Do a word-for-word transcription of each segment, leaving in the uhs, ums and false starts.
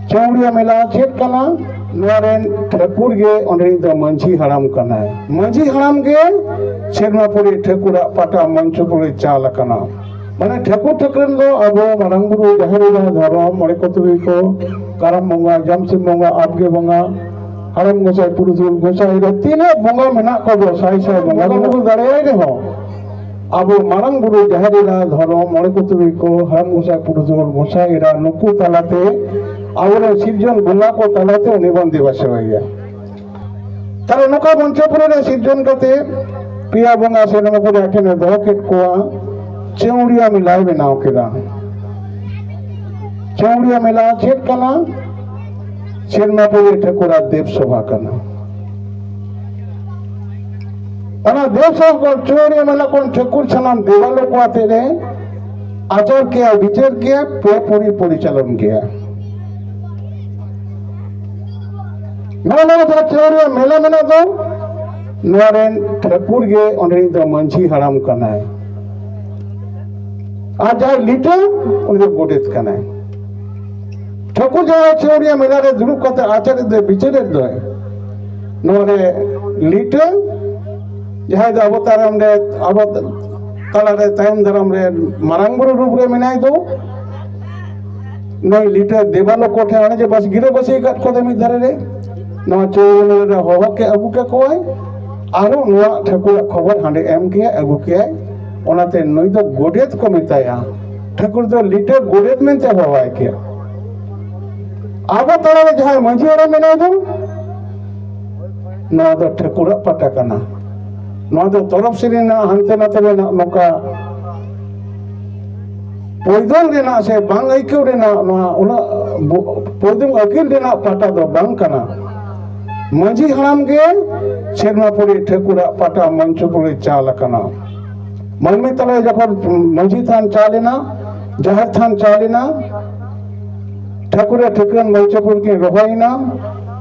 ᱪᱟᱹᱣᱲᱤᱭᱟᱹ ᱢᱮᱞᱟ ᱪᱮᱫ ᱠᱟᱱᱟ? ᱱᱚᱣᱟ ᱨᱮᱱ ᱴᱷᱟᱹᱠᱩᱨ ᱜᱮ ᱚᱸᱰᱮ ᱫᱚ ᱢᱟᱹᱡᱷᱤ ᱦᱟᱲᱟᱢ ᱠᱟᱱᱟᱭ᱾ ᱢᱟᱹᱡᱷᱤ ᱦᱟᱲᱟᱢ ᱜᱮ ᱥᱮᱨᱢᱟᱯᱩᱨᱤ ᱴᱷᱟᱹᱠᱩᱨᱟᱜ ᱯᱟᱴᱟ ᱢᱚᱧᱪᱚᱯᱩᱨᱤ ᱪᱟᱞ ᱟᱠᱟᱱᱟ᱾ ᱢᱟᱱᱮ ᱴᱷᱟᱹᱠᱩᱨ ᱴᱷᱟᱹᱠᱨᱟᱹᱱ ᱫᱚ ᱟᱵᱚ ᱢᱟᱨᱟᱝ ᱵᱩᱨᱩ, ᱡᱟᱦᱮᱨ ᱮᱨᱟ, ᱫᱷᱚᱨᱚᱢ, ᱢᱚᱬᱮ ᱠᱚ ᱛᱩᱨᱩᱭ ᱠᱚ, ᱠᱟᱨᱟᱢ ᱵᱚᱸᱜᱟ, ᱡᱟᱢᱥᱤᱢ ᱵᱚᱸᱜᱟ, ᱟᱯᱜᱮ ᱵᱚᱸᱜᱟ, ᱦᱟᱲᱟᱢ ᱜᱚᱸᱥᱟᱭ, ᱯᱩᱨᱩᱫᱷᱩᱞ ᱜᱚᱸᱥᱟᱭ ᱨᱮ ᱛᱤᱱᱟᱹᱜ ᱵᱚᱸᱜᱟ ᱢᱮᱱᱟᱜ ᱠᱚᱫᱚ, ᱥᱟᱭ ᱥᱟᱭ ᱵᱚᱸᱜᱟ ᱵᱩᱨᱩ ᱫᱟᱲᱮᱭᱟᱭ ᱨᱮᱦᱚᱸ, ᱟᱵᱚ ᱢᱟᱨᱟᱝ ᱵᱩᱨᱩ, ᱡᱟᱦᱮᱨ ᱮᱨᱟ, ᱫᱷᱚᱨᱚᱢ, ᱢᱚᱬᱮ ᱠᱚ ᱛᱩᱨᱩᱭ ᱠᱚ, ᱦᱟᱲᱟᱢ ᱜᱚᱸᱥᱟᱭ, ᱯᱩᱨᱩᱫᱷᱩᱞ ᱜᱚᱸᱥᱟᱭ ᱮᱨᱟ, ᱱᱩᱠᱩ ᱛᱟᱞᱟᱛᱮ ᱟᱵᱚᱨᱮᱱ ᱥᱤᱨᱡᱚᱱ ᱵᱚᱸᱜᱟ ᱠᱚ ᱛᱟᱞᱟᱛᱮ ᱩᱱᱤ ᱵᱚᱱ ᱫᱮᱵᱟ ᱥᱮᱵᱟᱭᱮᱭᱟ᱾ ᱛᱟᱦᱞᱮ ᱱᱚᱝᱠᱟ ᱢᱚᱧᱪᱚᱯᱩᱨᱤ ᱨᱮ ᱥᱤᱨᱡᱚᱱ ᱠᱟᱛᱮ ᱯᱮᱭᱟ ᱵᱚᱸᱜᱟ ᱥᱮᱨᱢᱟᱯᱩᱨᱤ ᱟᱹᱠᱤᱱᱮ ᱫᱚᱦᱚ ᱠᱮᱫ ᱠᱚᱣᱟ᱾ ᱪᱟᱹᱣᱲᱤᱭᱟᱹ ᱢᱮᱞᱟᱭ ᱵᱮᱱᱟᱣ ᱠᱮᱫᱟ᱾ ᱪᱟᱹᱣᱲᱤᱭᱟᱹ ᱢᱮᱞᱟ ᱪᱮᱫ ᱠᱟᱱᱟ? ᱥᱮᱨᱢᱟᱯᱩᱨᱤ ᱴᱷᱟᱹᱠᱩᱨᱟᱜ ᱫᱮᱵ ᱥᱚᱵᱷᱟ ᱠᱟᱱᱟ᱾ ᱚᱱᱟ ᱫᱮᱵ ᱥᱚᱵᱷᱟ ᱠᱷᱚᱱ ᱪᱟᱹᱣᱲᱤᱭᱟᱹ ᱢᱮᱞᱟ ᱠᱷᱚᱱ ᱴᱷᱟᱹᱠᱩᱨ ᱥᱟᱱᱟᱢ ᱫᱮᱵᱟᱞᱳᱠ ᱟᱛᱮ ᱨᱮ ᱟᱪᱟᱨ ᱠᱮᱭᱟ, ᱵᱤᱪᱟᱹᱨ ᱠᱮᱭᱟ, ᱯᱮ ᱯᱩᱨᱤ ᱯᱚᱨᱤᱪᱟᱞᱚᱱ ᱠᱮᱭᱟ᱾ ᱱᱚᱜᱼᱚ ᱱᱚᱣᱟ ᱡᱟᱦᱟᱸ ᱪᱟᱹᱣᱲᱤᱭᱟᱹ ᱢᱮᱞᱟ ᱢᱮᱱᱟᱜ ᱫᱚ, ᱱᱚᱣᱟ ᱨᱮᱱ ᱴᱷᱟᱹᱠᱩᱨ ᱜᱮ ᱚᱸᱰᱮ ᱫᱚ ᱢᱟᱹᱡᱷᱤ ᱦᱟᱲᱟᱢ ᱠᱟᱱᱟᱭ᱾ ᱟᱨ ᱡᱟᱦᱟᱸᱭ ᱞᱤᱴᱟᱹ, ᱩᱱᱤ ᱫᱚ ᱜᱚᱰᱮᱛ ᱠᱟᱱᱟᱭ᱾ ᱴᱷᱟᱹᱠᱩᱨ ᱡᱟᱦᱟᱸᱭ ᱪᱟᱹᱣᱲᱤᱭᱟᱹ ᱢᱮᱞᱟ ᱨᱮ ᱫᱩᱲᱩᱵ ᱠᱟᱛᱮ ᱟᱪᱟᱨ ᱫᱚᱭ ᱵᱤᱪᱟᱹᱨᱮᱫ ᱫᱚᱭ, ᱱᱚᱣᱟ ᱨᱮ ᱞᱤᱴᱟᱹ ᱡᱟᱦᱟᱸᱭ ᱫᱚ ᱟᱵᱚ ᱛᱟᱭᱚᱢ ᱨᱮ, ᱟᱵᱚ ᱛᱟᱞᱟᱨᱮ ᱛᱟᱭᱚᱢ ᱫᱟᱨᱟᱢ ᱨᱮ ᱢᱟᱨᱟᱝ ᱵᱩᱨᱩ ᱨᱩᱯ ᱨᱮ ᱢᱮᱱᱟᱭ ᱫᱚ, ᱱᱩᱭ ᱞᱤᱴᱟᱹ ᱫᱮᱵᱟᱞᱳᱠ ᱠᱚ ᱴᱷᱮᱱ ᱚᱱᱮ ᱡᱮ ᱵᱟᱥ ᱜᱤᱨᱟᱹᱵᱟᱹᱥᱤ ᱟᱠᱟᱫ ᱠᱚ ᱫᱚ ᱢᱤᱫ ᱫᱷᱟᱨᱮ ᱨᱮ, ᱱᱚᱣᱟ ᱪᱟᱹᱣᱲᱤᱭᱟᱹ ᱢᱮᱞᱟ ᱨᱮ ᱦᱚᱦᱚ ᱠᱮᱫ ᱟᱹᱜᱩ ᱠᱟᱠᱚᱣᱟᱭ, ᱟᱨᱦᱚᱸ ᱱᱚᱣᱟ ᱴᱷᱟᱹᱠᱩᱨᱟᱜ ᱠᱷᱚᱵᱚᱨ ᱦᱟᱸᱰᱮ ᱮᱢ ᱠᱮᱭᱟᱭ, ᱟᱹᱜᱩ ᱠᱮᱭᱟᱭ᱾ ᱚᱱᱟᱛᱮ ᱱᱩᱭ ᱫᱚ ᱜᱚᱰᱮᱛ ᱠᱚ ᱢᱮᱛᱟᱭᱟ, ᱴᱷᱟᱹᱠᱩᱨ ᱫᱚ ᱞᱤᱴᱟᱹ ᱜᱚᱰᱮᱛ ᱢᱮᱱᱛᱮ ᱦᱚᱦᱚᱣᱟᱭ ᱠᱮᱭᱟ᱾ ᱟᱵᱚ ᱛᱟᱞᱟᱨᱮ ᱡᱟᱦᱟᱸᱭ ᱢᱟᱹᱡᱷᱤ ᱦᱟᱲᱟᱢ ᱢᱮᱱᱟᱭ ᱫᱚ, ᱱᱚᱣᱟ ᱫᱚ ᱴᱷᱟᱹᱠᱩᱨᱟᱜ ᱯᱟᱴᱟ ᱠᱟᱱᱟ᱾ ᱱᱚᱣᱟ ᱫᱚ ᱛᱚᱨᱚᱯ ᱥᱮᱨᱮᱧ ᱨᱮᱱᱟᱜ ᱦᱟᱱᱛᱮ ᱱᱟᱛᱮ ᱨᱮᱱᱟᱜ ᱱᱚᱝᱠᱟ ᱯᱚᱭᱫᱚᱞ ᱨᱮᱱᱟᱜ ᱥᱮ ᱵᱟᱝ ᱟᱹᱭᱠᱟᱹᱣ ᱨᱮᱱᱟᱜ ᱱᱚᱣᱟ ᱩᱱᱟᱹᱜ ᱵᱚ-, ᱯᱚᱭᱫᱚᱞ ᱟᱹᱠᱤᱞ ᱨᱮᱱᱟᱜ ᱯᱟᱴᱟ ᱫᱚ ᱵᱟᱝ ᱠᱟᱱᱟ᱾ ᱢᱟᱹᱡᱷᱤ ᱦᱟᱲᱟᱢ ᱜᱮ ᱥᱮᱨᱢᱟᱯᱩᱨᱤ ᱴᱷᱟᱹᱠᱩᱨᱟᱜ ᱯᱟᱴᱟ ᱢᱚᱧᱪᱚᱯᱩᱨᱤ ᱪᱟᱞ ᱟᱠᱟᱱᱟ᱾ ᱢᱟᱹᱱᱢᱤ ᱛᱟᱞᱟ ᱡᱚᱠᱷᱚᱱ ᱢᱟᱹᱡᱷᱤ ᱛᱷᱟᱱ ᱪᱟᱞ ᱮᱱᱟ, ᱡᱟᱦᱮᱨ ᱛᱷᱟᱱ ᱪᱟᱞ ᱮᱱᱟ, ᱴᱷᱟᱹᱠᱩᱨ ᱴᱷᱟᱹᱠᱨᱟᱹᱱ ᱢᱚᱧᱪᱚᱯᱩᱨ ᱠᱤᱱ ᱨᱚᱦᱚᱭᱮᱱᱟ,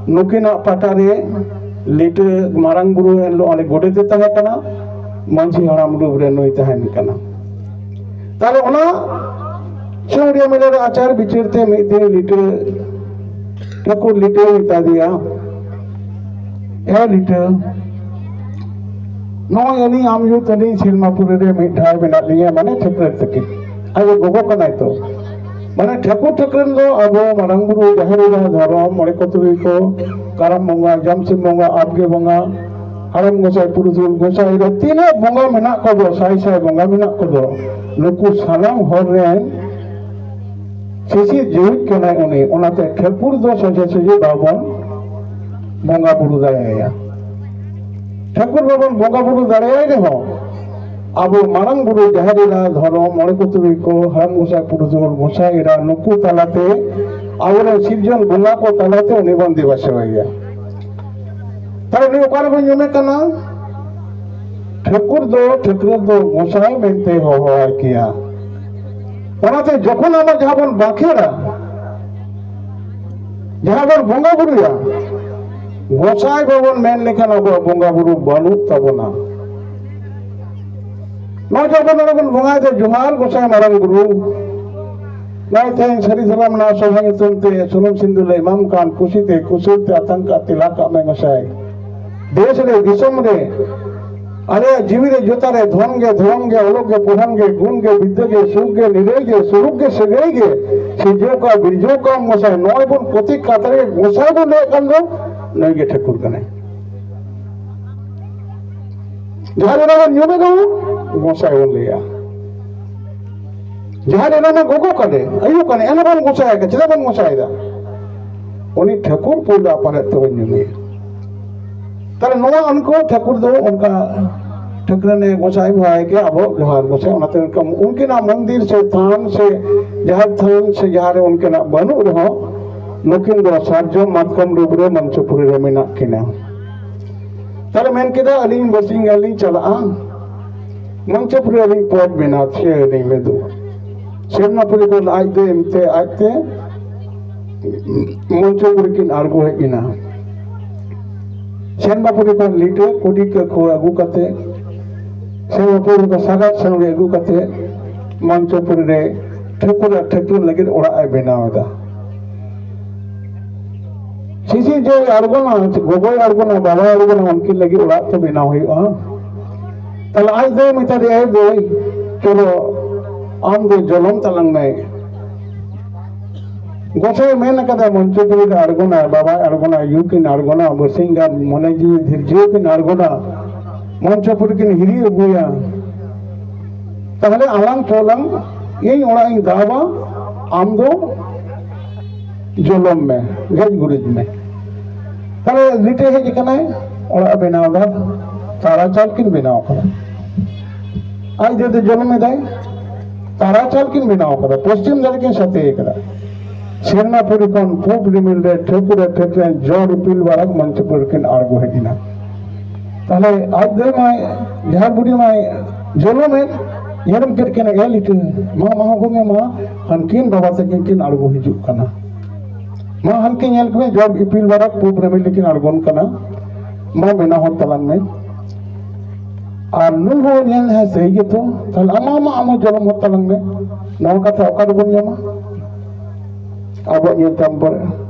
ᱱᱩᱠᱤᱱᱟᱜ ᱯᱟᱴᱟ ᱨᱮ ᱞᱤᱴᱟᱹ ᱢᱟᱨᱟᱝ ᱵᱩᱨᱩ ᱮᱱ ᱦᱤᱞᱳᱜ ᱚᱸᱰᱮ ᱜᱚᱰᱮᱛ ᱮ ᱛᱟᱦᱮᱸ ᱠᱟᱱᱟ, ᱢᱟᱹᱡᱷᱤ ᱦᱟᱲᱟᱢ ᱨᱩᱯ ᱨᱮ ᱱᱩᱭ ᱛᱟᱦᱮᱱ ᱠᱟᱱᱟ᱾ ᱛᱟᱦᱞᱮ ᱚᱱᱟ ᱪᱟᱹᱣᱲᱤᱭᱟᱹ ᱢᱮᱞᱟ ᱨᱮ ᱟᱪᱟᱨ ᱵᱤᱪᱟᱹᱨ ᱛᱮ ᱢᱤᱫ ᱫᱤᱱ ᱞᱤᱴᱟᱹ ᱴᱷᱟᱹᱠᱩᱨ ᱞᱤᱴᱟᱹ ᱢᱮᱛᱟ ᱫᱮᱭᱟ, "ᱮ ᱞᱤᱴᱟᱹ, ᱱᱚᱜᱼᱚᱭ ᱟᱹᱞᱤᱧ ᱟᱢ ᱭᱩ ᱛᱟᱹᱞᱤᱧ ᱥᱤᱞᱢᱟᱯᱩᱨᱤ ᱨᱮ ᱢᱤᱫ ᱫᱷᱟᱣ ᱢᱮᱱᱟᱜ ᱞᱤᱧᱟ, ᱢᱟᱱᱮ ᱴᱷᱟᱹᱠᱨᱟᱹᱱ ᱛᱟᱹᱠᱤᱱ, ᱟᱡ ᱜᱚᱜᱚ ᱠᱟᱱᱟᱭ ᱛᱚ, ᱢᱟᱱᱮ ᱴᱷᱟᱹᱠᱩᱨ ᱴᱷᱟᱹᱠᱨᱟᱹᱱ ᱫᱚ ᱟᱵᱚ ᱢᱟᱨᱟᱝ ᱵᱩᱨᱩ, ᱡᱟᱦᱮᱨ ᱮᱨᱟ, ᱫᱷᱚᱨᱚᱢ, ᱢᱚᱬᱮ ᱠᱚ ᱛᱩᱨᱩᱭ ᱠᱚ, ᱠᱟᱨᱟᱢ ᱵᱚᱸᱜᱟ, ᱡᱟᱢᱥᱤᱢ ᱵᱚᱸᱜᱟ, ᱟᱵᱜᱮ ᱵᱚᱸᱜᱟ, ᱦᱟᱲᱟᱢ ᱜᱚᱸᱥᱟᱭ, ᱯᱩᱨᱩᱫᱷᱩᱞ ᱜᱚᱸᱥᱟᱭ ᱨᱮ ᱛᱤᱱᱟᱹᱜ ᱵᱚᱸᱜᱟ ᱢᱮᱱᱟᱜ ᱠᱚᱫᱚ, ᱥᱟᱭ ᱥᱟᱭ ᱵᱚᱸᱜᱟ ᱢᱮᱱᱟᱜ ᱠᱚᱫᱚ, ᱱᱩᱠᱩ ᱥᱟᱱᱟᱢ ᱦᱚᱲ ᱨᱮᱱ ᱥᱤᱥᱤᱨ ᱡᱤᱣᱤᱫ ᱠᱟᱱᱟᱭ ᱩᱱᱤ᱾ ᱚᱱᱟᱛᱮ ᱴᱷᱟᱹᱠᱩᱨ ᱫᱚ ᱥᱚᱡᱷᱮ ᱥᱚᱡᱷᱮ ᱵᱟᱵᱚᱱ ᱵᱚᱸᱜᱟ ᱵᱩᱨᱩ ᱫᱟᱲᱮᱭᱟᱭᱟ᱾ ᱴᱷᱟᱹᱠᱩᱨ ᱵᱟᱵᱚᱱ ᱵᱚᱸᱜᱟ ᱵᱩᱨᱩ ᱫᱟᱲᱮᱭᱟᱭ ᱨᱮᱦᱚᱸ, ᱟᱵᱚ ᱢᱟᱨᱟᱝ ᱵᱩᱨᱩ, ᱡᱟᱦᱮᱨ ᱮᱨᱟ, ᱫᱷᱚᱨᱚᱢ, ᱢᱚᱬᱮ ᱠᱚ ᱛᱩᱨᱩᱭ ᱠᱚ, ᱦᱟᱲᱟᱢ ᱜᱚᱸᱥᱟᱭ, ᱯᱩᱨᱩᱫᱷᱩᱞ ᱜᱚᱸᱥᱟᱭ ᱮᱨᱟ, ᱱᱩᱠᱩ ᱛᱟᱞᱟᱛᱮ, ᱟᱵᱚᱨᱮᱱ ᱥᱤᱨᱡᱚᱱ ᱵᱚᱸᱜᱟ ᱠᱚ ᱛᱟᱞᱟᱛᱮ ᱩᱱᱤ ᱵᱚᱱ ᱫᱮᱵᱟ ᱥᱮᱵᱟᱭᱮᱭᱟ᱾ ᱛᱟᱦᱞᱮ ᱱᱩᱭ ᱚᱠᱟ ᱨᱮᱵᱚᱱ ᱧᱩᱢᱮ ᱠᱟᱱᱟ? ᱴᱷᱟᱹᱠᱩᱨ ᱫᱚ, ᱴᱷᱟᱹᱠᱩᱨ ᱫᱚ ᱜᱚᱸᱥᱟᱭ ᱢᱮᱱᱛᱮ ᱦᱚᱦᱚᱣᱟᱭ ᱠᱮᱭᱟ᱾ ᱚᱱᱟᱛᱮ ᱡᱚᱠᱷᱚᱱ ᱟᱵᱚ ᱡᱟᱦᱟᱸ ᱵᱚᱱ ᱵᱟᱸᱠᱷᱮᱲᱟ, ᱡᱟᱦᱟᱸ ᱵᱚᱱ ᱵᱚᱸᱜᱟ ᱵᱩᱨᱩᱭᱟ, ᱜᱚᱸᱥᱟᱭ ᱵᱟᱵᱚᱱ ᱢᱮᱱ ᱞᱮᱠᱷᱟᱱ ᱟᱵᱚᱣᱟᱜ ᱵᱚᱸᱜᱟ ᱵᱩᱨᱩ ᱵᱟᱹᱱᱩᱜ ᱛᱟᱵᱚᱱᱟ᱾ ᱱᱚᱜᱼᱚᱭ ᱡᱮ ᱟᱵᱚ ᱱᱚᱰᱮ ᱵᱚᱱ ᱵᱚᱸᱜᱟᱭᱮᱫᱟ, ᱡᱚᱦᱟᱨ ᱜᱚᱸᱥᱟᱭ ᱢᱟᱨᱟᱝ ᱵᱩᱨᱩ, ᱱᱚᱜᱼᱚᱭ ᱛᱮᱦᱮᱧ ᱥᱟᱹᱨᱤ ᱥᱟᱨᱡᱚᱢ ᱱᱚᱣᱟ ᱥᱚᱵᱷᱟ ᱧᱩᱛᱩᱢ ᱛᱮ ᱥᱩᱱᱩᱢ ᱥᱤᱸᱫᱩᱨ ᱞᱮ ᱮᱢᱟᱢ ᱠᱟᱱ, ᱠᱩᱥᱤᱛᱮ ᱠᱩᱥᱟᱹᱞ ᱛᱮ ᱟᱛᱟᱝ ᱠᱟᱜ ᱛᱮᱞᱟ ᱠᱟᱜ ᱢᱮ ᱜᱚᱸᱥᱟᱭ᱾ ᱫᱮᱥ ᱨᱮ ᱫᱤᱥᱚᱢ ᱨᱮ ᱟᱞᱮᱭᱟᱜ ᱡᱤᱣᱤ ᱨᱮ ᱡᱚᱛᱟ ᱨᱮ ᱫᱷᱚᱱ ᱜᱮ ᱫᱷᱚᱨᱚᱢ ᱜᱮ ᱚᱞᱚᱜ ᱜᱮ ᱯᱚᱲᱦᱚᱱ ᱜᱮ ᱜᱩᱱ ᱜᱮ ᱵᱤᱫᱽᱫᱟᱹ ᱜᱮ ᱥᱩᱠ ᱜᱮ ᱱᱤᱨᱟᱹᱭ ᱜᱮ ᱥᱩᱞᱩᱠ ᱜᱮ ᱥᱟᱹᱜᱟᱹᱭ ᱜᱮ ᱥᱤᱨᱡᱟᱹᱣ ᱠᱟᱜ ᱵᱤᱨᱡᱟᱹᱣ ᱠᱟᱜ ᱜᱚᱸᱥᱟᱭ᱾ ᱱᱚᱜᱼᱚᱭ ᱵᱚᱱ ᱯᱨᱚᱛᱮᱠ ᱠᱟᱛᱷᱟ ᱨᱮᱜᱮ ᱜᱚᱸᱥᱟᱭ ᱵᱚᱱ ᱞᱟᱹᱭᱮᱫ ᱠᱟᱱ ᱫᱚ, ᱱᱩᱭ ᱜᱮ ᱴᱷᱟᱹᱠᱩᱨ ᱠᱟᱱᱟᱭ᱾ ᱡᱟᱦᱟᱸ ᱨᱮ ᱵᱚᱱ ᱧᱩᱢᱮ ᱫᱚ ᱜᱚᱸᱥᱟᱭ ᱵᱚᱱ ᱞᱟᱹᱭᱟ᱾ ᱡᱟᱦᱟᱸ ᱨᱮ ᱚᱱᱟ ᱜᱚᱜᱚ ᱠᱟᱱᱮ, ᱟᱭᱳ ᱠᱟᱱᱮ, ᱮᱱ ᱵᱚᱱ ᱜᱚᱸᱥᱟᱭ ᱠᱟᱱᱟ᱾ ᱪᱮᱫᱟᱜ ᱵᱚᱱ ᱜᱚᱸᱥᱟᱭᱮᱫᱟ? ᱩᱱᱤ ᱴᱷᱟᱹᱠᱩᱨ ᱯᱳᱭᱞᱳ ᱟᱯᱟᱨᱮᱫ ᱛᱮᱵᱚᱱ ᱧᱩᱢᱮᱭᱟ᱾ ᱛᱟᱦᱞᱮ ᱱᱚᱣᱟ ᱩᱱᱠᱩ ᱴᱷᱟᱹᱠᱩᱨ ᱫᱚ ᱚᱱᱠᱟ ᱴᱷᱟᱹᱠᱨᱟᱹᱱᱮ ᱜᱚᱸᱥᱟᱭ ᱵᱷᱟᱭ ᱜᱮ ᱟᱵᱚ ᱡᱚᱦᱟᱨ ᱜᱚᱸᱥᱟᱭ᱾ ᱚᱱᱟᱛᱮ ᱩᱱᱠᱤᱱᱟᱜ ᱢᱚᱱᱫᱤᱨ ᱥᱮ ᱛᱷᱟᱱ ᱥᱮ ᱡᱟᱦᱮᱨ ᱛᱷᱟᱱ ᱥᱮ ᱡᱟᱦᱟᱸ ᱨᱮ ᱩᱱᱠᱤᱱᱟᱜ ᱵᱟᱹᱱᱩᱜ ᱨᱮᱦᱚᱸ, ᱱᱩᱠᱤᱱ ᱫᱚ ᱥᱟᱨᱡᱚᱢ ᱢᱟᱛᱠᱚᱢ ᱰᱩᱵᱽᱨᱟᱹ ᱢᱚᱧᱪᱚᱯᱩᱨᱤ ᱨᱮ ᱢᱮᱱᱟᱜ ᱠᱤᱱᱟ᱾ ᱛᱟᱦᱞᱮ ᱢᱮᱱ ᱠᱮᱫᱟ, ᱟᱹᱞᱤᱧ ᱵᱟᱨᱥᱤᱧ ᱜᱟᱱ ᱞᱤᱧ ᱪᱟᱞᱟᱜᱼᱟ, ᱢᱚᱧᱪᱚᱯᱩᱨᱤ ᱟᱹᱞᱤᱧ ᱯᱚᱫᱽ ᱵᱮᱱᱟᱣ ᱛᱷᱤᱭᱟᱹ ᱟᱹᱞᱤᱧ ᱢᱮ ᱫᱩ᱾ ᱥᱮᱨᱢᱟᱯᱩᱨᱤ ᱠᱷᱚᱱ ᱟᱡᱛᱮ ᱮᱢᱛᱮ ᱟᱡᱛᱮ ᱢᱚᱧᱪᱚᱯᱩᱨᱤ ᱠᱤᱱ ᱟᱬᱜᱚ ᱦᱮᱡ ᱮᱱᱟ᱾ ᱥᱮᱨᱢᱟᱯᱩᱨᱤ ᱠᱷᱚᱱ ᱞᱤᱴᱟᱹ ᱠᱩᱰᱤ ᱠᱟᱹᱠᱷᱩᱣᱟᱹ ᱟᱹᱜᱩ ᱠᱟᱛᱮ, ᱥᱮᱨᱢᱟᱯᱩᱨᱤ ᱠᱷᱚᱱ ᱥᱟᱜᱟᱫ ᱥᱟᱹᱣᱲᱤ ᱟᱹᱜᱩ ᱠᱟᱛᱮ ᱢᱚᱧᱪᱚᱯᱩᱨᱤ ᱨᱮ ᱴᱷᱟᱹᱠᱩᱨ ᱟᱨ ᱴᱷᱟᱹᱠᱨᱟᱹᱱ ᱞᱟᱹᱜᱤᱫ ᱚᱲᱟᱜ ᱮ ᱵᱮᱱᱟᱣ ᱮᱫᱟ᱾ ᱥᱤᱥᱤᱨ ᱡᱚᱭ ᱟᱬᱜᱚᱱᱟ, ᱜᱚᱜᱚᱭ ᱟᱬᱜᱚᱱᱟ, ᱵᱟᱵᱟᱭ ᱟᱬᱜᱚᱱᱟ, ᱩᱱᱠᱤᱱ ᱞᱟᱹᱜᱤᱫ ᱚᱲᱟᱜ ᱛᱚ ᱵᱮᱱᱟᱣ ᱦᱩᱭᱩᱜᱼᱟ᱾ ᱛᱟᱦᱞᱮ ᱟᱡ ᱫᱚᱭ ᱢᱮᱛᱟ ᱫᱮᱭᱟ, "ᱮ ᱫᱟᱹᱭ, ᱪᱚᱞᱚ, ᱟᱢ ᱫᱚ ᱡᱚᱞᱚᱢ ᱛᱟᱞᱟᱝ ᱢᱮ᱾ ᱜᱚᱸᱥᱟᱭ ᱢᱮᱱ ᱟᱠᱟᱫᱟ, ᱢᱚᱧᱪᱚᱯᱩᱨᱤ ᱨᱮ ᱟᱬᱜᱚᱱᱟ, ᱵᱟᱵᱟᱭ ᱟᱬᱜᱚᱱᱟ, ᱟᱭᱩ ᱠᱤᱱ ᱟᱬᱜᱚᱱᱟ, ᱵᱟᱹᱨᱥᱤᱧ ᱜᱟᱱ ᱢᱚᱱᱮ ᱡᱤᱣᱤ ᱫᱷᱤᱨᱡᱟᱹ ᱠᱤᱱ ᱟᱬᱜᱚᱱᱟ, ᱢᱚᱧᱪᱚᱯᱩᱨᱤ ᱠᱤᱱ ᱦᱤᱨᱤ ᱟᱹᱜᱩᱭᱟ, ᱛᱟᱦᱞᱮ ᱟᱞᱟᱝ ᱪᱚᱞᱟᱝ, ᱤᱧ ᱚᱲᱟᱜ ᱤᱧ ᱫᱟᱵᱟ, ᱟᱢ ᱫᱚ ᱡᱚᱞᱚᱢ ᱢᱮ, ᱜᱮᱡ ᱜᱩᱨᱤᱡ ᱢᱮ᱾" ᱛᱟᱦᱞᱮ ᱞᱤᱴᱟᱹ ᱦᱮᱡ ᱟᱠᱟᱱᱟᱭ, ᱚᱲᱟᱜ ᱮ ᱵᱮᱱᱟᱣ ᱮᱫᱟ, ᱛᱟᱨᱟ ᱪᱟᱞ ᱠᱤᱱ ᱵᱮᱱᱟᱣ ᱟᱠᱟᱫᱟ᱾ ᱟᱡ ᱫᱟᱫᱟ ᱡᱚᱞᱚᱢ ᱮᱫᱟᱭ, ᱛᱟᱨᱟ ᱪᱟᱞ ᱠᱤᱱ ᱵᱮᱱᱟᱣ ᱟᱠᱟᱫᱟ, ᱯᱚᱥᱪᱤᱢ ᱫᱷᱟᱨᱮ ᱠᱤᱱ ᱥᱟᱛᱮ ᱟᱠᱟᱫᱟ᱾ ᱥᱮᱨᱢᱟ ᱯᱩᱨᱤ ᱠᱷᱚᱱ ᱯᱩᱵ ᱨᱤᱢᱤᱞ ᱨᱮ ᱴᱷᱟᱹᱠᱩᱨ ᱮ ᱴᱷᱟᱹᱠᱨᱮᱱ ᱡᱚᱲ ᱤᱯᱤᱞ ᱵᱟᱨᱟᱠ ᱢᱚᱧᱪᱚᱯᱩᱨ ᱠᱤᱱ ᱟᱬᱜᱚ ᱦᱮᱡ ᱮᱱᱟ᱾ ᱛᱟᱦᱞᱮ ᱟᱡ ᱫᱟᱹᱭ ᱢᱟᱭ, ᱡᱟᱦᱟᱸ ᱵᱩᱰᱷᱤ ᱢᱟᱭ ᱡᱚᱞᱚᱢᱮᱫ, ᱧᱮᱞ ᱠᱮᱫ ᱠᱤᱱᱟ, ᱮ ᱞᱤᱴᱟᱹ, ᱢᱟ, ᱢᱟ, ᱜᱚᱢᱮ, ᱢᱟ, ᱦᱟᱱᱠᱤᱱ ᱵᱟᱵᱟ ᱛᱟᱹᱠᱤᱱ ᱠᱤᱱ ᱟᱬᱜᱚ ᱦᱤᱡᱩᱜ ᱠᱟᱱᱟ᱾ ᱢᱟ, ᱦᱟᱱᱠᱤᱱ ᱧᱮᱞ ᱠᱚᱢᱮ, ᱡᱚᱲ ᱤᱯᱤᱞ ᱵᱟᱨᱟᱠ ᱯᱩᱵ ᱨᱤᱢᱤᱞ ᱞᱮᱠᱤᱱ ᱟᱬᱜᱚᱱ ᱠᱟᱱᱟ᱾ ᱢᱟ, ᱵᱮᱱᱟᱣ ᱦᱚᱫ ᱛᱟᱞᱟᱝ ᱢᱮ᱾ ᱟᱨ ᱱᱩᱭ ᱦᱚᱸ ᱧᱮᱞ ᱦᱮᱸ ᱥᱟᱹᱦᱤ ᱜᱮᱛᱚ, ᱛᱟᱦᱞᱮ ᱟᱢ, ᱟᱢ, ᱟᱢ ᱦᱚᱸ ᱡᱚᱞᱚᱢ ᱦᱚᱫ ᱛᱟᱞᱟᱝ ᱢᱮ᱾ ᱱᱚᱣᱟ ᱠᱟᱛᱷᱟ ᱚᱠᱟ ᱨᱮᱵᱚᱱ ᱧᱟᱢᱟ? ᱟᱵᱚᱣᱟᱜ ᱧᱮᱞ ᱛᱟᱢ ᱯᱚᱨᱮ,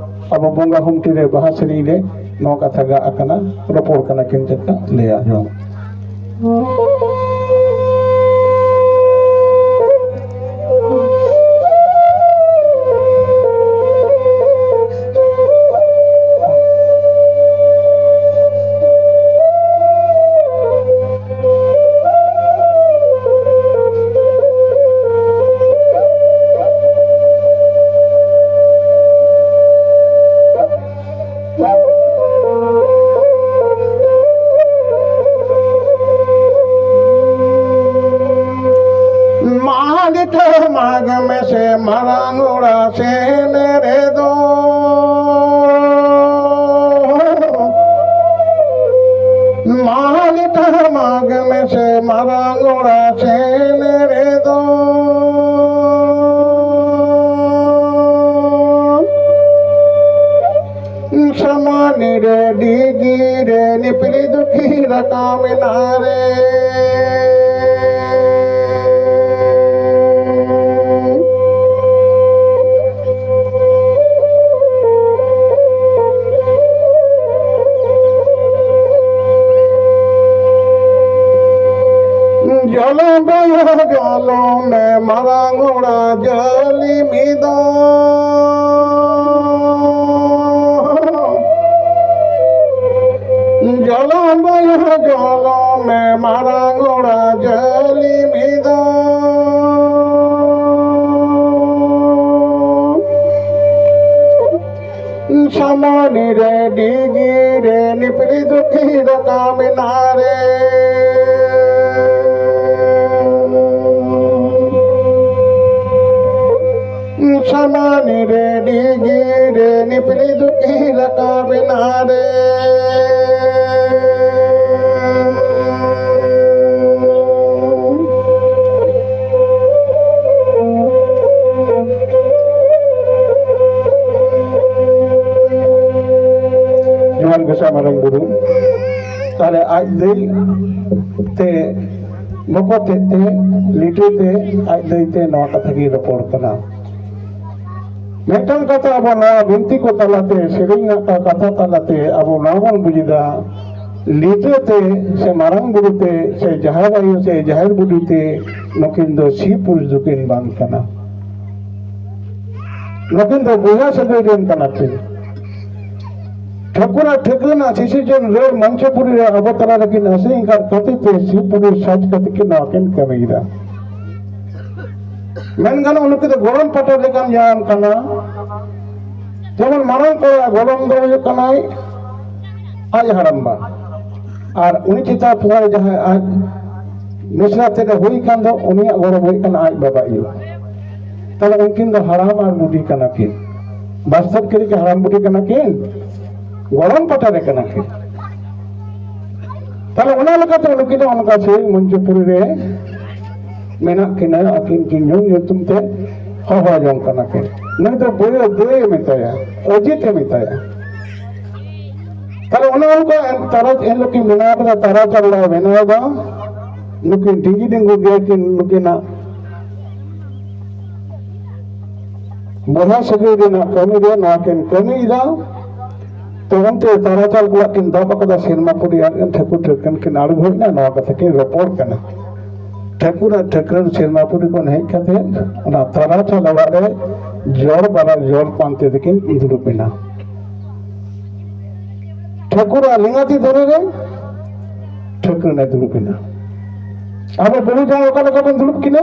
ᱟᱵᱚ ᱵᱚᱸᱜᱟ ᱦᱩᱢᱴᱤ ᱨᱮ, ᱵᱟᱦᱟ ᱥᱮᱨᱮᱧ ᱨᱮ ᱱᱚᱣᱟ ᱠᱟᱛᱷᱟ ᱜᱟᱜ ᱟᱠᱟᱱᱟ, ᱨᱚᱯᱚᱲ ᱠᱟᱱᱟ ᱠᱤᱱ, ᱪᱮᱫ ᱞᱟᱹᱭᱟ ᱡᱚᱝ᱾ ᱢᱟᱜᱽ ᱢᱮᱥᱮ ᱢᱟᱨᱟᱝ ᱚᱲᱟᱜ ᱥᱮᱱ ᱨᱮᱫᱚ, ᱢᱟᱜᱽ ᱢᱮᱥᱮ ᱢᱟᱨᱟᱝ ᱚᱲᱟᱜ ᱥᱮᱱ ᱨᱮᱫᱚ, ᱥᱟᱢᱟᱱᱤ ᱨᱮ ᱰᱤᱜᱤ ᱨᱮ ᱱᱤᱯᱤᱞᱤ ᱫᱩᱠᱷᱤ ᱨᱟᱠᱟᱵ ᱮᱱᱟ ᱨᱮ᱾ ᱢᱮ ᱢᱟᱨᱟᱝ ᱚᱲᱟ ᱡᱟᱹᱞᱤ ᱢᱤᱫᱚ᱾ ᱡᱚᱞᱚ ᱵᱚᱭᱦᱟ ᱡᱚᱞᱚ ᱢᱮ ᱢᱟᱨᱟᱝ ᱚᱲᱟ ᱡᱟᱹᱞᱤ ᱢᱤᱫᱚ᱾ ᱥᱟᱢᱟᱱᱤ ᱨᱮ ᱰᱤᱜᱤ ᱨᱮ ᱱᱤᱯᱤᱲᱤ ᱫᱩᱠᱷᱤ ᱨᱟᱠᱟᱵ ᱮᱱᱟ ᱨᱮ᱾ ᱥᱟᱢᱟᱱᱤ ᱨᱮ ᱰᱤᱜᱤ ᱨᱮ ᱱᱤᱯᱤᱲᱤ ᱫᱩᱠᱷᱤ ᱨᱟᱠᱟᱵ ᱮᱱᱟ ᱨᱮ᱾ ᱡᱚᱦᱟᱨ ᱜᱚᱸᱥᱟᱭ ᱢᱟᱨᱟᱝ ᱵᱩᱨᱩ᱾ ᱛᱟᱦᱞᱮ ᱟᱡ ᱫᱟᱹᱭ ᱛᱮ, ᱵᱚᱠᱚᱛ ᱛᱮ, ᱞᱤᱴᱟᱹ ᱛᱮ, ᱟᱡ ᱫᱟᱹᱭ ᱛᱮ ᱱᱚᱣᱟ ᱠᱟᱛᱷᱟ ᱜᱮ ᱨᱚᱯᱚᱲ ᱠᱟᱱᱟ᱾ ᱢᱤᱫᱴᱟᱝ ᱠᱟᱛᱷᱟ ᱟᱵᱚ ᱱᱚᱣᱟ ᱵᱤᱱᱛᱤ ᱠᱚ ᱛᱟᱞᱟᱛᱮ, ᱥᱮᱨᱮᱧ ᱨᱮᱱᱟᱜ ᱠᱟᱛᱷᱟ ᱛᱟᱞᱟᱛᱮ ᱟᱵᱚ ᱱᱚᱣᱟ ᱵᱚᱱ ᱵᱩᱡᱽ ᱮᱫᱟ, ᱞᱤᱴᱟᱹ ᱛᱮ ᱥᱮ ᱢᱟᱨᱟᱝ ᱵᱩᱨᱩ ᱛᱮ ᱥᱮ ᱡᱟᱦᱮᱨ ᱟᱭᱳ ᱥᱮ ᱡᱟᱦᱮᱨ ᱵᱩᱰᱷᱤ ᱛᱮ ᱱᱩᱠᱤᱱ ᱫᱚ ᱥᱤ ᱯᱩᱨᱩᱥ ᱫᱚᱠᱤᱱ ᱵᱟᱝ ᱠᱟᱱᱟ᱾ ᱱᱩᱠᱤᱱ ᱫᱚ ᱵᱚᱭᱦᱟ ᱥᱟᱹᱜᱟᱹᱭ ᱨᱮᱱ ᱠᱟᱱᱟ ᱠᱤᱱ᱾ ᱴᱷᱟᱹᱠᱩᱨ ᱟᱨ ᱴᱷᱟᱹᱠᱨᱟᱹᱱ ᱟᱜ ᱥᱤᱥᱤᱨᱡᱚᱱ ᱨᱟᱹᱲ ᱢᱚᱧᱪᱚᱯᱩᱨᱤ ᱨᱮ ᱟᱵᱚ ᱛᱟᱞᱟ ᱨᱮᱠᱤᱱ ᱟᱥᱮ ᱮᱸᱜᱟᱛ ᱠᱷᱟᱹᱛᱤᱨ ᱛᱮ ᱥᱤ ᱯᱩᱨᱩᱥ ᱥᱟᱡᱽ ᱠᱟᱛᱮ ᱠᱤᱱ ᱱᱚᱣᱟ ᱠᱤᱱ ᱠᱟᱹᱢᱤᱭᱮᱫᱟ᱾ ᱢᱮᱱ ᱜᱟᱱᱚᱜᱼᱟ, ᱱᱩᱠᱤᱱ ᱫᱚ ᱜᱚᱲᱚᱢ ᱯᱟᱴᱟ ᱞᱮᱠᱟᱱ ᱡᱟᱦᱟᱸ ᱠᱟᱱᱟ᱾ ᱡᱮᱢᱚᱱ ᱢᱟᱨᱟᱝ ᱠᱚᱲᱟ ᱜᱚᱲᱚᱢ ᱫᱚ ᱦᱩᱭᱩᱜ ᱠᱟᱱᱟᱭ ᱟᱡ ᱦᱟᱲᱟᱢᱵᱟ, ᱟᱨ ᱩᱱᱤ ᱪᱮᱛᱟᱱ ᱨᱮ ᱡᱟᱦᱟᱸᱭ ᱟᱡ ᱢᱤᱥᱨᱟ ᱛᱮᱫ ᱮ ᱦᱩᱭ ᱠᱟᱱ ᱫᱚ, ᱩᱱᱤᱭᱟᱜ ᱜᱚᱲᱚᱢ ᱦᱩᱭᱩᱜ ᱠᱟᱱᱟ ᱟᱡ ᱵᱟᱵᱟ ᱟᱭᱳ᱾ ᱛᱟᱦᱞᱮ ᱩᱱᱠᱤᱱ ᱫᱚ ᱦᱟᱲᱟᱢ ᱟᱨ ᱵᱩᱰᱷᱤ ᱠᱟᱱᱟ ᱠᱤᱱ, ᱵᱟᱥᱛᱚᱵ ᱠᱤᱱ ᱦᱟᱲᱟᱢ ᱵᱩᱰᱷᱤ ᱠᱟᱱᱟ ᱠᱤᱱ, ᱜᱚᱲᱚᱢ ᱯᱟᱴᱟ ᱨᱮ ᱠᱟᱱᱟ ᱠᱤᱱ᱾ ᱛᱟᱦᱞᱮ ᱚᱱᱟ ᱞᱮᱠᱟᱛᱮ ᱩᱱᱠᱤᱱ ᱫᱚ ᱚᱱᱠᱟ ᱥᱮ ᱢᱚᱧᱪᱚᱯᱩᱨᱤ ᱨᱮ ᱢᱮᱱᱟᱜ ᱠᱤᱱᱟ, ᱟᱹᱠᱤᱱ ᱠᱤᱱ ᱧᱩᱢ ᱧᱩᱛᱩᱢ ᱛᱮ ᱦᱚᱦᱚ ᱡᱚᱝ ᱠᱟᱱᱟ ᱠᱤᱱ᱾ ᱱᱩᱭ ᱫᱚ ᱵᱚᱭᱦᱟ ᱫᱟᱹᱭ ᱮ ᱢᱮᱛᱟᱭᱟ, ᱚᱡᱤᱛ ᱮ ᱢᱮᱛᱟᱭᱟ᱾ ᱛᱟᱦᱞᱮ ᱚᱱᱮ ᱚᱱᱠᱟ ᱛᱟᱨᱟ ᱮᱱᱦᱤᱞᱳᱜ ᱠᱤᱱ ᱵᱮᱱᱟᱣ ᱠᱮᱫᱟ, ᱛᱟᱨᱟ ᱪᱟᱞ ᱞᱮ ᱵᱮᱱᱟᱣ ᱮᱫᱟ᱾ ᱱᱩᱠᱤᱱ ᱰᱤᱝᱜᱤ ᱰᱤᱝᱜᱩ ᱜᱮᱭᱟ ᱠᱤᱱ, ᱱᱩᱠᱤᱱᱟᱜ ᱵᱚᱭᱦᱟ ᱥᱟᱹᱜᱟᱹᱭ ᱨᱮᱱᱟᱜ ᱠᱟᱹᱢᱤ ᱨᱮ ᱱᱚᱣᱟ ᱠᱤᱱ ᱠᱟᱹᱢᱤᱭᱮᱫᱟ᱾ ᱛᱚ ᱚᱱᱛᱮ ᱛᱟᱨᱟ ᱪᱟᱞ ᱠᱚᱲᱟ ᱠᱤᱱ ᱫᱟᱵ ᱟᱠᱟᱫᱟ, ᱥᱮᱨᱢᱟ ᱯᱩᱨᱤ ᱟᱨ ᱴᱷᱟᱹᱠᱩᱨ ᱴᱷᱟᱹᱠᱨᱟᱹᱱ ᱠᱤᱱ ᱟᱬᱜᱚ ᱦᱮᱡ ᱮᱱᱟ, ᱱᱚᱣᱟ ᱠᱟᱛᱷᱟ ᱠᱤᱱ ᱨᱚᱯᱚᱲ ᱠᱟᱱᱟ᱾ ᱴᱷᱟᱹᱠᱩᱨ ᱟᱨ ᱴᱷᱟᱹᱠᱨᱟᱹᱱ ᱥᱮᱨᱢᱟᱯᱩᱨᱤ ᱠᱷᱚᱱ ᱦᱮᱡ ᱠᱟᱛᱮ ᱚᱱᱟ ᱛᱟᱨᱟᱪᱟᱞ ᱚᱲᱟᱜ ᱨᱮ ᱡᱚᱲ ᱵᱟᱨᱟ ᱡᱚᱲ ᱯᱟᱱᱛᱮ ᱛᱮᱠᱤᱱ ᱫᱩᱲᱩᱵ ᱮᱱᱟ᱾ ᱴᱷᱟᱹᱠᱩᱨ ᱟᱨ ᱞᱮᱸᱜᱟᱛᱤ ᱫᱷᱟᱨᱮ ᱨᱮ ᱴᱷᱟᱹᱠᱨᱟᱹᱱ ᱮ ᱫᱩᱲᱩᱵ ᱮᱱᱟ᱾ ᱟᱵᱚ ᱵᱟᱹᱦᱩ ᱡᱟᱶᱟᱭ ᱚᱠᱟ ᱞᱮᱠᱟ ᱵᱚᱱ ᱫᱩᱲᱩᱵ ᱠᱤᱱᱟ?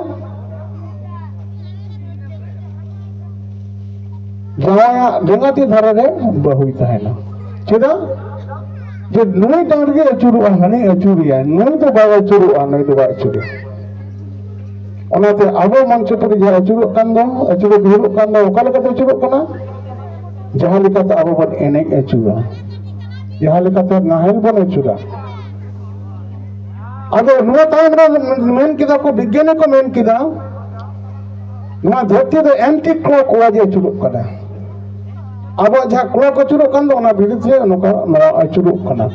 ᱡᱟᱶᱟᱭᱟᱜ ᱞᱮᱸᱜᱟᱛᱤ ᱫᱷᱟᱨᱮ ᱨᱮ ᱵᱟᱹᱦᱩᱭ ᱛᱟᱦᱮᱱᱟ᱾ ᱪᱮᱫᱟᱜ? ᱡᱮ ᱱᱩᱭ ᱰᱟᱸᱰ ᱜᱮ ᱟᱹᱪᱩᱨᱚᱜᱼᱟ, ᱦᱟᱹᱱᱤ ᱟᱹᱪᱩᱨᱮᱭᱟ, ᱱᱩᱭ ᱫᱚ ᱵᱟᱭ ᱟᱹᱪᱩᱨᱚᱜᱼᱟ, ᱱᱩᱭ ᱫᱚ ᱵᱟᱭ ᱟᱹᱪᱩᱨᱮᱭᱟ᱾ ᱚᱱᱟᱛᱮ ᱟᱵᱚ ᱢᱚᱧᱪᱚᱯᱩᱨᱤ ᱡᱟᱦᱟᱸ ᱟᱹᱪᱩᱨᱚᱜ ᱠᱟᱱ ᱫᱚ, ᱟᱹᱪᱩᱨᱚᱜ ᱵᱤᱦᱩᱨᱚᱜ ᱠᱟᱱ ᱫᱚ, ᱚᱠᱟ ᱞᱮᱠᱟᱛᱮ ᱟᱹᱪᱩᱨᱚᱜ ᱠᱟᱱᱟ? ᱡᱟᱦᱟᱸ ᱞᱮᱠᱟᱛᱮ ᱟᱵᱚ ᱵᱚᱱ ᱮᱱᱮᱡ ᱟᱹᱪᱩᱨᱟ, ᱡᱟᱦᱟᱸ ᱞᱮᱠᱟᱛᱮ ᱱᱟᱦᱮᱞ ᱵᱚᱱ ᱟᱹᱪᱩᱨᱟ᱾ ᱟᱫᱚ ᱱᱚᱣᱟ ᱛᱟᱭᱚᱢ ᱨᱮ ᱢᱮᱱ ᱠᱮᱫᱟ ᱠᱚ, ᱵᱤᱜᱽᱜᱟᱱᱤ ᱠᱚ ᱢᱮᱱ ᱠᱮᱫᱟ, ᱱᱚᱣᱟ ᱫᱷᱟᱹᱨᱛᱤ ᱫᱚ anti clockwise ᱟᱹᱪᱩᱨᱚᱜ ᱠᱟᱱᱟ᱾ ᱟᱵᱚᱣᱟᱜ ᱡᱟᱦᱟᱸ clock ᱟᱹᱪᱩᱨᱚᱜ ᱠᱟᱱ ᱫᱚ, ᱚᱱᱟ ᱵᱤᱨᱩᱫᱷ ᱨᱮ ᱱᱚᱝᱠᱟ ᱱᱚᱣᱟ ᱟᱹᱪᱩᱨᱚᱜ ᱠᱟᱱᱟ᱾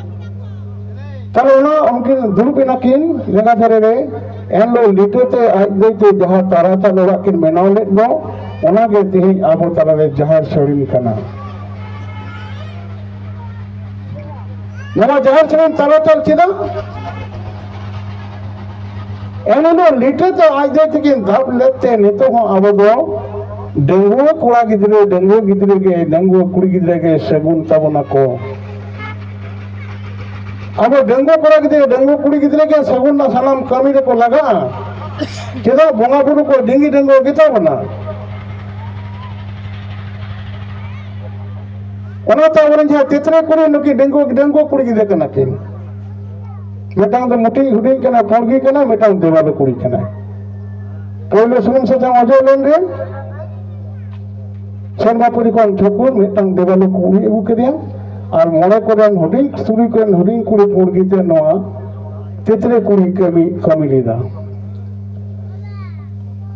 ᱛᱟᱦᱞᱮ ᱚᱱᱟ ᱩᱱᱠᱤᱱ ᱫᱩᱲᱩᱵ ᱮᱱᱟ ᱠᱤᱱ ᱞᱮᱸᱜᱟ ᱫᱷᱟᱨᱮ ᱨᱮ, ᱮᱱᱦᱤᱞᱳᱜ ᱞᱤᱴᱟᱹ ᱛᱮ ᱟᱡ ᱫᱟᱹᱭ ᱛᱮ ᱡᱟᱦᱟᱸ ᱛᱟᱨᱟᱪᱟᱞ ᱚᱲᱟᱜ ᱠᱤᱱ ᱵᱮᱱᱟᱣ ᱞᱮᱫ ᱫᱚ, ᱚᱱᱟᱜᱮ ᱛᱮᱦᱮᱧ ᱟᱵᱚ ᱛᱟᱞᱟᱨᱮ ᱡᱟᱦᱮᱨ ᱥᱟᱹᱲᱤᱢ ᱠᱟᱱᱟ᱾ ᱱᱚᱣᱟ ᱡᱟᱦᱮᱨ ᱥᱟᱹᱲᱤᱢ ᱛᱟᱨᱟᱪᱟᱞ ᱪᱮᱫᱟᱜ? ᱮᱱᱦᱤᱞᱳᱜ ᱞᱤᱴᱟᱹ ᱛᱮ ᱟᱡ ᱫᱟᱹᱭ ᱛᱮᱠᱤᱱ ᱫᱟᱵ ᱞᱮᱫ ᱛᱮ ᱱᱤᱛᱚᱜ ᱦᱚᱸ ᱟᱵᱚ ᱫᱚ ᱰᱟᱺᱜᱩᱣᱟᱹ ᱠᱚᱲᱟ ᱜᱤᱫᱽᱨᱟᱹ, ᱰᱟᱺᱜᱩᱣᱟᱹ ᱜᱤᱫᱽᱨᱟᱹ ᱜᱮ, ᱰᱟᱺᱜᱩᱣᱟᱹ ᱠᱩᱲᱤ ᱜᱤᱫᱽᱨᱟᱹ ᱜᱮ ᱥᱟᱹᱜᱩᱱ ᱛᱟᱵᱚᱱᱟ ᱠᱚ᱾ ᱟᱵᱚ ᱰᱟᱺᱜᱩᱣᱟᱹ ᱠᱚᱲᱟ ᱜᱤᱫᱽᱨᱟᱹ, ᱰᱟᱺᱜᱩᱣᱟᱹ ᱠᱩᱲᱤ ᱜᱤᱫᱽᱨᱟᱹ ᱜᱮ ᱥᱟᱹᱜᱩᱱ ᱨᱮᱱᱟᱜ ᱥᱟᱱᱟᱢ ᱠᱟᱹᱢᱤ ᱨᱮᱠᱚ ᱞᱟᱜᱟᱜᱼᱟ᱾ ᱪᱮᱫᱟᱜ? ᱵᱚᱸᱜᱟ ᱵᱩᱨᱩ ᱠᱚ ᱰᱤᱝᱜᱤ ᱰᱟᱺᱜᱩᱣᱟᱹ ᱜᱮᱛᱟ ᱵᱚᱱᱟ᱾ ᱚᱱᱟᱛᱮ ᱟᱵᱚᱨᱮᱱ ᱡᱟᱦᱟᱸ ᱛᱮᱛᱨᱮ ᱠᱩᱲᱤ, ᱱᱩᱠᱤᱱ ᱰᱟᱺᱜᱩᱣᱟᱹ, ᱰᱟᱺᱜᱩᱣᱟᱹ ᱠᱩᱲᱤ ᱜᱤᱫᱽᱨᱟᱹ ᱠᱟᱱᱟ ᱠᱤᱱ᱾ ᱢᱤᱫᱴᱟᱝ ᱫᱚ ᱢᱩᱴᱤ ᱦᱩᱰᱤᱧ ᱠᱟᱱᱟ, ᱯᱩᱸᱰ ᱜᱮ ᱠᱟᱱᱟ, ᱢᱤᱫᱴᱟᱝ ᱫᱮᱣᱟᱞᱳ ᱠᱩᱲᱤ ᱠᱟᱱᱟᱭ᱾ ᱯᱳᱭᱞᱳ ᱥᱩᱱᱩᱢ ᱥᱟᱥᱟᱝ ᱚᱡᱚᱜ ᱞᱮᱱ ᱨᱮ ᱥᱮᱨᱢᱟᱯᱩᱨᱤ ᱠᱷᱚᱱ ᱴᱷᱟᱹᱠᱩᱨ ᱢᱤᱫᱴᱟᱝ ᱫᱮᱣᱟᱞᱳ ᱠᱩᱲᱤ ᱟᱹᱜᱩ ᱠᱮᱫᱮᱭᱟ, ᱟᱨ ᱢᱚᱬᱮ ᱠᱚᱨᱮᱱ ᱦᱩᱰᱤᱧ, ᱛᱩᱨᱩᱭ ᱠᱚᱨᱮᱱ ᱦᱩᱰᱤᱧ ᱠᱩᱲᱤ ᱯᱩᱸᱰ ᱜᱮᱛᱮ ᱱᱚᱣᱟ ᱛᱮᱛᱨᱮ ᱠᱩᱲᱤ ᱠᱟᱹᱢᱤ, ᱠᱟᱹᱢᱤ ᱞᱮᱫᱟ᱾